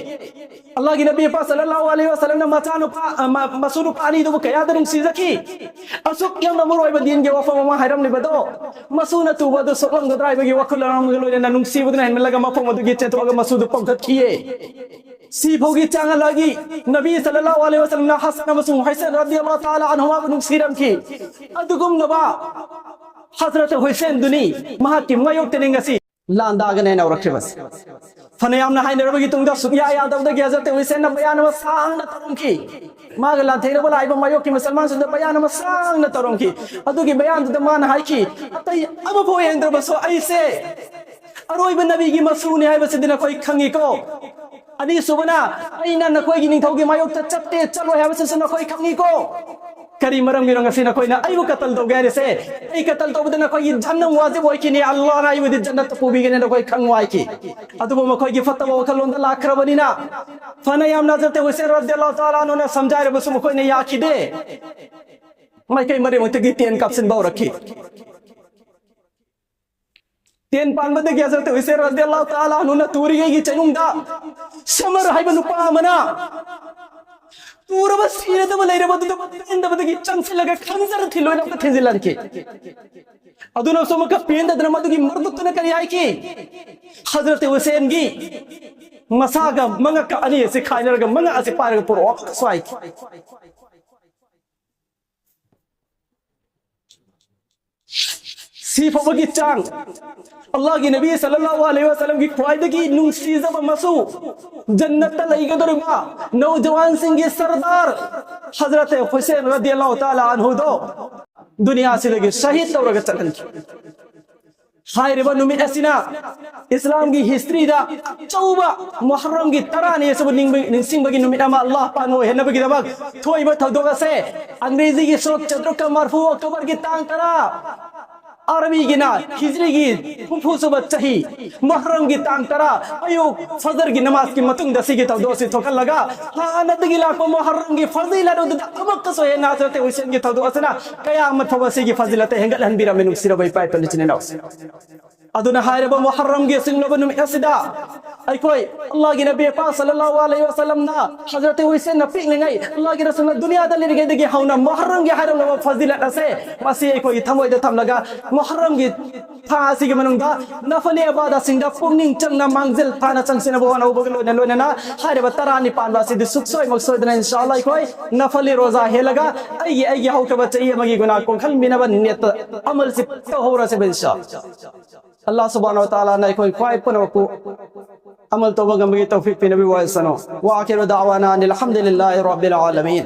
ꯑꯜꯂꯥꯍꯒꯤ ꯅꯕꯤ ꯄꯥꯛ ꯁꯜꯂꯜꯂꯥꯍꯨ ꯑꯂꯩꯍꯤ ꯋꯁꯜꯂꯝꯅ ꯃꯆꯥꯅꯨꯄꯥ, ꯑ, ꯃ-, ꯃꯁꯨ ꯅꯨꯄꯥ ꯑꯅꯤꯗꯨꯕꯨ ꯀꯌꯥꯗ ꯅꯨꯡꯁꯤꯖꯈꯤ꯫ ꯑꯁꯨꯛ ꯌꯥꯝꯅ ꯃꯔꯨꯑꯣꯏꯕ ꯗꯤꯟꯒꯤ ꯋꯥꯐꯝ ꯑꯃ ꯍꯥꯏꯔꯝꯂꯤꯕꯗꯣ ꯃꯁꯨꯅ ꯇꯨꯕ ꯑꯗꯨ ꯁꯣꯛꯂꯝꯒꯗ꯭ꯔꯥ ꯍꯥꯏꯕꯒꯤ ꯋꯥꯈꯜꯂꯣꯟ ꯑꯃꯒ ꯂꯣꯏꯅꯅ ꯅꯨꯡꯁꯤꯕꯗꯨꯅ ꯍꯦꯟꯃꯜꯂꯒ ꯃꯐꯝ ꯑꯗꯨꯒꯤ ꯆꯦꯟꯊꯣꯛꯑꯒ ꯃꯁꯨꯗꯨ ꯄꯣꯝꯈꯠꯈꯤꯌꯦ꯫ ꯁꯤ ꯐꯥꯎꯒꯤ ꯆꯥꯡ ꯑꯜꯂꯥꯍꯒꯤ ꯅꯕꯤ ꯁꯜꯂꯜꯂꯥꯍꯨ ꯑꯂꯩꯍꯤ ꯋꯁꯜꯂꯝꯅ ꯍꯁꯟ ꯑꯃꯁꯨꯡ ꯍꯨꯁꯦꯟ ꯔꯗꯤꯌꯜꯂꯥꯍꯨ ꯇꯥꯂꯥ ꯑꯟꯍꯨꯃꯥꯕꯨ ꯅꯨꯡꯁꯤꯔꯝꯈꯤ꯫ ꯑꯗꯨꯒꯨꯝꯂꯕ ꯍꯖꯔꯠ ꯍꯨꯁꯦꯟꯗꯨꯅꯤ ꯃꯍꯥꯛꯀꯤ ꯃꯥꯌꯣꯛꯇꯅꯤ ꯉꯁꯤ ꯂꯥꯟꯗꯥꯒꯅꯦꯅ ꯍꯧꯔꯛꯈꯤꯕꯁꯦ꯫ ꯐꯅꯌꯥꯝꯅ ꯍꯥꯏꯅꯔꯕꯒꯤ ꯇꯨꯡꯗ ꯁꯨꯛꯌꯥ ꯌꯥꯗꯕꯗꯒꯤ ꯍꯖꯔꯠ ꯍꯨꯁꯦꯟꯅ ꯕꯌꯥꯟ ꯑꯃ ꯁꯥꯡꯅ ꯇꯧꯔꯝꯈꯤ꯫ ꯃꯥꯒ ꯂꯥꯟꯊꯦꯡꯅꯕ ꯂꯥꯛꯏꯕ ꯃꯥꯌꯣꯛꯀꯤ ꯃꯨꯁꯜꯃꯥꯟꯁꯤꯡꯗ ꯕꯌꯥꯟ ꯑꯃ ꯁꯥꯡꯅ ꯇꯧꯔꯝꯈꯤ꯫ ꯑꯗꯨꯒꯤ ꯕꯌꯥꯟꯗꯨꯗ ꯃꯥꯅ ꯍꯥꯏꯈꯤ, "ꯑꯇꯩ ꯑꯃꯐꯥꯎ ꯌꯦꯡꯗ꯭ꯔꯕꯁꯨ ꯑꯩꯁꯦ ꯑꯔꯣꯏꯕ ꯅꯕꯤꯒꯤ ꯃꯁꯨꯅꯤ ꯍꯥꯏꯕꯁꯤꯗꯤ ꯅꯈꯣꯏ ꯈꯪꯉꯤꯀꯣ꯫ ꯑꯅꯤꯁꯨꯕꯅ, ꯑꯩꯅ ꯅꯈꯣꯏꯒꯤ ꯅꯤꯡꯊꯧꯒꯤ ꯃꯥꯌꯣꯛꯇ ꯆꯠꯇꯦ, ꯆꯠꯂꯣꯏ ꯍꯥꯏꯕꯁꯤꯁꯨ ꯅꯈꯣꯏ ꯈꯪꯉꯤꯀꯣ꯫ ꯀꯔꯤ ꯃꯔꯝꯒꯤꯅꯣ ꯉꯁꯤ ꯅꯈꯣꯏꯅ ꯑꯩꯕꯨ ꯀꯇꯜ ꯇꯧꯒꯦ ꯍꯥꯏꯔꯤꯁꯦ? ꯑꯩ ꯀꯇꯜ ꯇꯧꯕꯗ ꯅꯈꯣꯏꯒꯤ ꯖꯍꯟꯅꯝ ꯋꯥꯖꯤꯕ ꯑꯣꯏꯈꯤꯅꯤ, ꯑꯜꯂꯥꯍꯅ ꯑꯩꯕꯨꯗꯤ ꯖꯟꯅꯠꯇ ꯄꯨꯕꯤꯒꯅꯤ ꯅꯈꯣꯏ ꯈꯪꯉꯨ" ꯍꯥꯏꯈꯤ꯫ ꯑꯗꯨꯕꯨ ꯃꯈꯣꯏꯒꯤ ꯐꯠꯇꯕ ꯋꯥꯈꯜꯂꯣꯟꯗ ꯂꯥꯛꯈ꯭ꯔꯕꯅꯤꯅ, ꯐꯅ ꯌꯥꯝꯅ ꯍꯖꯔꯠ ꯍꯨꯁꯦꯟ ꯔꯗꯤꯌꯜꯂꯥꯍꯨ ꯇꯥꯂꯥ ꯑꯟꯍꯨꯅ ꯁꯝꯖꯥꯏꯔꯕꯁꯨ ꯃꯈꯣꯏꯅ ꯌꯥꯈꯤꯗꯦ꯫ ꯃꯥꯏꯀꯩ ꯃꯔꯤꯃꯛꯇꯒꯤ ꯇꯦꯟ ꯀꯥꯞꯁꯤꯟꯕ ꯍꯧꯔꯛꯈꯤ꯫ ꯇꯦꯟ ꯄꯥꯟꯕꯗꯒꯤ ꯍꯖꯔꯠ ꯍꯨꯁꯦꯟ ꯔꯗꯤꯌꯜꯂꯥꯍꯨ ꯇꯥꯂꯥ ꯑꯟꯍꯨꯅ ꯇꯨꯔꯤꯉꯩꯒꯤ ꯆꯩꯅꯨꯡꯗ ꯁꯃꯔ ꯍꯥꯏꯕ ꯅꯨꯄꯥ ꯑꯃꯅ ꯇꯨꯔꯕ ꯁꯤꯔꯗꯕ ꯂꯩꯔꯕꯗꯨꯗ ꯄꯦꯟꯗꯕꯗꯒꯤ ꯆꯪꯁꯤꯜꯂꯒ ꯈꯟꯖꯔ ꯊꯤꯜꯂꯣꯏꯅ ꯑꯃꯨꯛꯀ ꯊꯤꯟꯖꯤꯜꯍꯟꯈꯤ꯫ ꯑꯗꯨꯅꯁꯨ ꯑꯃꯨꯛꯀ ꯄꯦꯟꯗꯗꯅ ꯃꯗꯨꯒꯤ ꯃꯔꯗꯨꯛꯇꯨꯅ ꯀꯔꯤ ꯍꯥꯏꯈꯤ? ꯍꯖꯔꯠ ꯍꯨꯁꯦꯟꯒꯤ ꯃꯁꯥꯒ ꯃꯉꯛꯀ ꯑꯅꯤ ꯑꯁꯤ ꯈꯥꯏꯅꯔꯒ ꯃꯉꯛ ꯑꯁꯤ ꯄꯥꯏꯔꯒ ꯄꯨꯔꯛꯑꯣ ꯑꯃꯨꯛꯀꯁꯨ ꯍꯥꯏꯈꯤ꯫ ꯁꯤ ꯐꯥꯎꯕꯒꯤ ꯆꯥꯡ, ꯑꯜꯂꯥꯍꯒꯤ ꯅꯕꯤ ꯁꯜꯂꯜꯂꯥꯍꯨ ꯑꯂꯩꯍꯤ ꯋꯥꯁꯜꯂꯝꯒꯤ ꯈ꯭ꯋꯥꯏꯗꯒꯤ ꯅꯨꯡꯁꯤꯖꯕ ꯃꯁꯨ, ꯖꯟꯅꯠꯇ ꯂꯩꯒꯗꯧꯔꯤꯕ ꯅꯧꯖꯋꯥꯟꯁꯤꯡꯒꯤ ꯁꯔꯗꯥꯔ ꯍꯖꯔꯠ ꯍꯨꯁꯦꯟ ꯔꯗꯤꯌꯜꯂꯥꯍꯨ ꯇꯥꯂꯥ ꯑꯟꯍꯨꯗꯣ ꯗꯨꯅꯤꯌꯥꯁꯤꯗꯒꯤ ꯁꯍꯤꯗ ꯇꯧꯔꯒ ꯆꯠꯍꯟꯈꯤ꯫ ꯍꯥꯏꯔꯤꯕ ꯅꯨꯃꯤꯠ ꯑꯁꯤꯅ ꯏꯁꯂꯥꯝꯒꯤ ꯍꯤꯁꯇ꯭ꯔꯤꯗ ꯑꯆꯧꯕ ꯃꯨꯍꯔꯔꯝꯒꯤ ꯇꯔꯥꯅꯤ ꯑꯁꯤꯕꯨ ꯅꯤꯡꯕ-, ꯅꯤꯡꯁꯤꯡꯕꯒꯤ ꯅꯨꯃꯤꯠ ꯑꯃ ꯑꯜꯂꯥꯍ ꯄꯥꯟꯕ ꯑꯣꯏꯍꯟꯅꯕꯒꯤꯗꯃꯛ ꯊꯣꯛꯏꯕ ꯊꯧꯗꯣꯛ ꯑꯁꯦ ꯑꯪꯒ꯭ꯔꯦꯖꯤꯒꯤ ꯁꯣꯛ ꯆꯇ꯭ꯔꯨꯛꯀ ꯃꯔꯐꯨ ꯑꯣꯛꯇꯣꯕꯔꯒꯤ ꯇꯥꯡ ꯇꯔꯥ, ꯑꯔꯕꯤꯒꯤꯅ ꯍꯤꯖ꯭ꯔꯤꯒꯤ ꯍꯨꯝꯐꯨ ꯁꯨꯕ ꯆꯍꯤ ꯃꯨꯍꯔꯔꯝꯒꯤ ꯇꯥꯡ ꯇꯔꯥ ꯑꯌꯨꯛ ꯐꯖꯔꯒꯤ ꯅꯃꯥꯖꯀꯤ ꯃꯇꯨꯡꯗ ꯁꯤꯒꯤ ꯊꯧꯗꯣꯛ ꯑꯁꯤ ꯊꯣꯛꯍꯜꯂꯒ ꯍꯥꯟꯅꯗꯒꯤ ꯂꯥꯛꯄ ꯃꯨꯍꯔꯔꯝꯒꯤ ꯐꯖꯤꯂꯠ ꯑꯗꯨꯗ ꯑꯃꯨꯛꯀꯁꯨ ꯍꯦꯟꯅ ꯍꯖꯔꯠ ꯍꯨꯁꯦꯟꯒꯤ ꯊꯧꯗꯣꯛ ꯑꯁꯤꯅ ꯀꯌꯥ ꯑꯃ ꯊꯧꯕ ꯁꯤꯒꯤ ꯐꯖꯤꯂꯠꯇ ꯍꯦꯟꯒꯠꯍꯟꯕꯤꯔꯝꯃꯤ꯫ ꯅꯨꯡꯁꯤꯔꯕ ꯏꯄꯥ ꯏꯄꯨ ꯏꯆꯤꯟ ꯏꯅꯥꯎꯁꯤꯡ, ꯑꯗꯨꯅ ꯍꯥꯏꯔꯤꯕ ꯃꯨꯍꯔꯔꯝꯒꯤ ꯑꯆꯤꯡꯂꯕ ꯅꯨꯃꯤꯠ ꯑꯁꯤꯗ ꯑꯩꯈꯣꯏ ꯑꯜꯂꯥꯍꯒꯤ ꯅꯕꯤ ꯄꯥꯛ ꯁꯜꯂꯜꯂꯥꯍꯨ ꯑꯂꯩꯍꯤ ꯋꯥꯁꯜꯂꯝꯅ ꯍꯖꯔꯠ ꯍꯨꯁꯦꯟꯅ ꯄꯤꯛꯂꯤꯉꯩ ꯑꯜꯂꯥꯍꯒꯤ ꯔꯁꯨꯜꯅ ꯗꯨꯅꯤꯌꯥꯗ ꯂꯩꯔꯤꯉꯩꯗꯒꯤ ꯍꯧꯅ ꯃꯨꯍꯔꯔꯝꯒꯤ ꯍꯥꯏꯔꯝꯂꯕ ꯐꯖꯤꯂꯠ ꯑꯁꯦ ꯃꯁꯤ ꯑꯩꯈꯣꯏꯒꯤ ꯊꯃꯣꯏꯗ ꯊꯝꯂꯒ ꯃꯨꯍꯔꯔꯝꯒꯤ ꯊꯥ ꯑꯁꯤꯒꯤ ꯃꯅꯨꯡꯗ ꯅꯐꯂꯤ ꯏꯕꯥꯗꯥꯁꯤꯡꯗ ꯄꯨꯛꯅꯤꯡ ꯆꯪꯅ ꯃꯥꯡꯖꯤꯜ ꯊꯥꯅ ꯆꯪꯁꯤꯟꯅꯕ ꯍꯣꯠꯅꯍꯧꯕꯒ ꯂꯣꯏꯅ ꯂꯣꯏꯅꯅ ꯍꯥꯏꯔꯤꯕ ꯇꯔꯥꯅꯤ ꯄꯥꯟꯕ ꯑꯁꯤꯗꯤ ꯁꯨꯛꯁꯣꯏꯃꯛ ꯁꯣꯏꯗꯅ ꯏꯟꯁꯥ ꯑꯜꯂꯥꯍ ꯑꯩꯈꯣꯏ ꯅꯐꯂꯤ ꯔꯣꯖꯥ ꯍꯦꯜꯂꯒ ꯑꯩꯒꯤ ꯑꯩꯒꯤ ꯍꯧꯈ꯭ꯔꯕ ꯆꯍꯤ ꯑꯃꯒꯤ ꯒꯨꯅꯥꯍ ꯀꯣꯛꯍꯟꯕꯤꯅꯕ ꯅꯤꯌꯠꯇ ꯑꯃꯜꯁꯤ ꯇꯧꯍꯧꯔꯁꯦꯕ ꯏꯟꯁꯥ ꯑꯜꯂꯥꯍ꯫ ꯑꯜꯂꯥꯍ ꯁꯨꯕꯍꯥꯅꯍꯨ ꯋ ꯇꯥꯂꯥꯅ ꯑꯩꯈꯣꯏ ꯈ꯭ꯋꯥꯏ ꯄꯨꯝꯅꯃꯛꯄꯨ ꯑꯃꯜ ꯇꯧꯕ ꯉꯝꯕꯒꯤ ꯇꯧꯐꯤꯛ ꯄꯤꯅꯕꯤꯌꯨ ꯍꯥꯏꯁꯅꯨ꯫ وآخر دعوانا أن الحمد لله رب العالمين.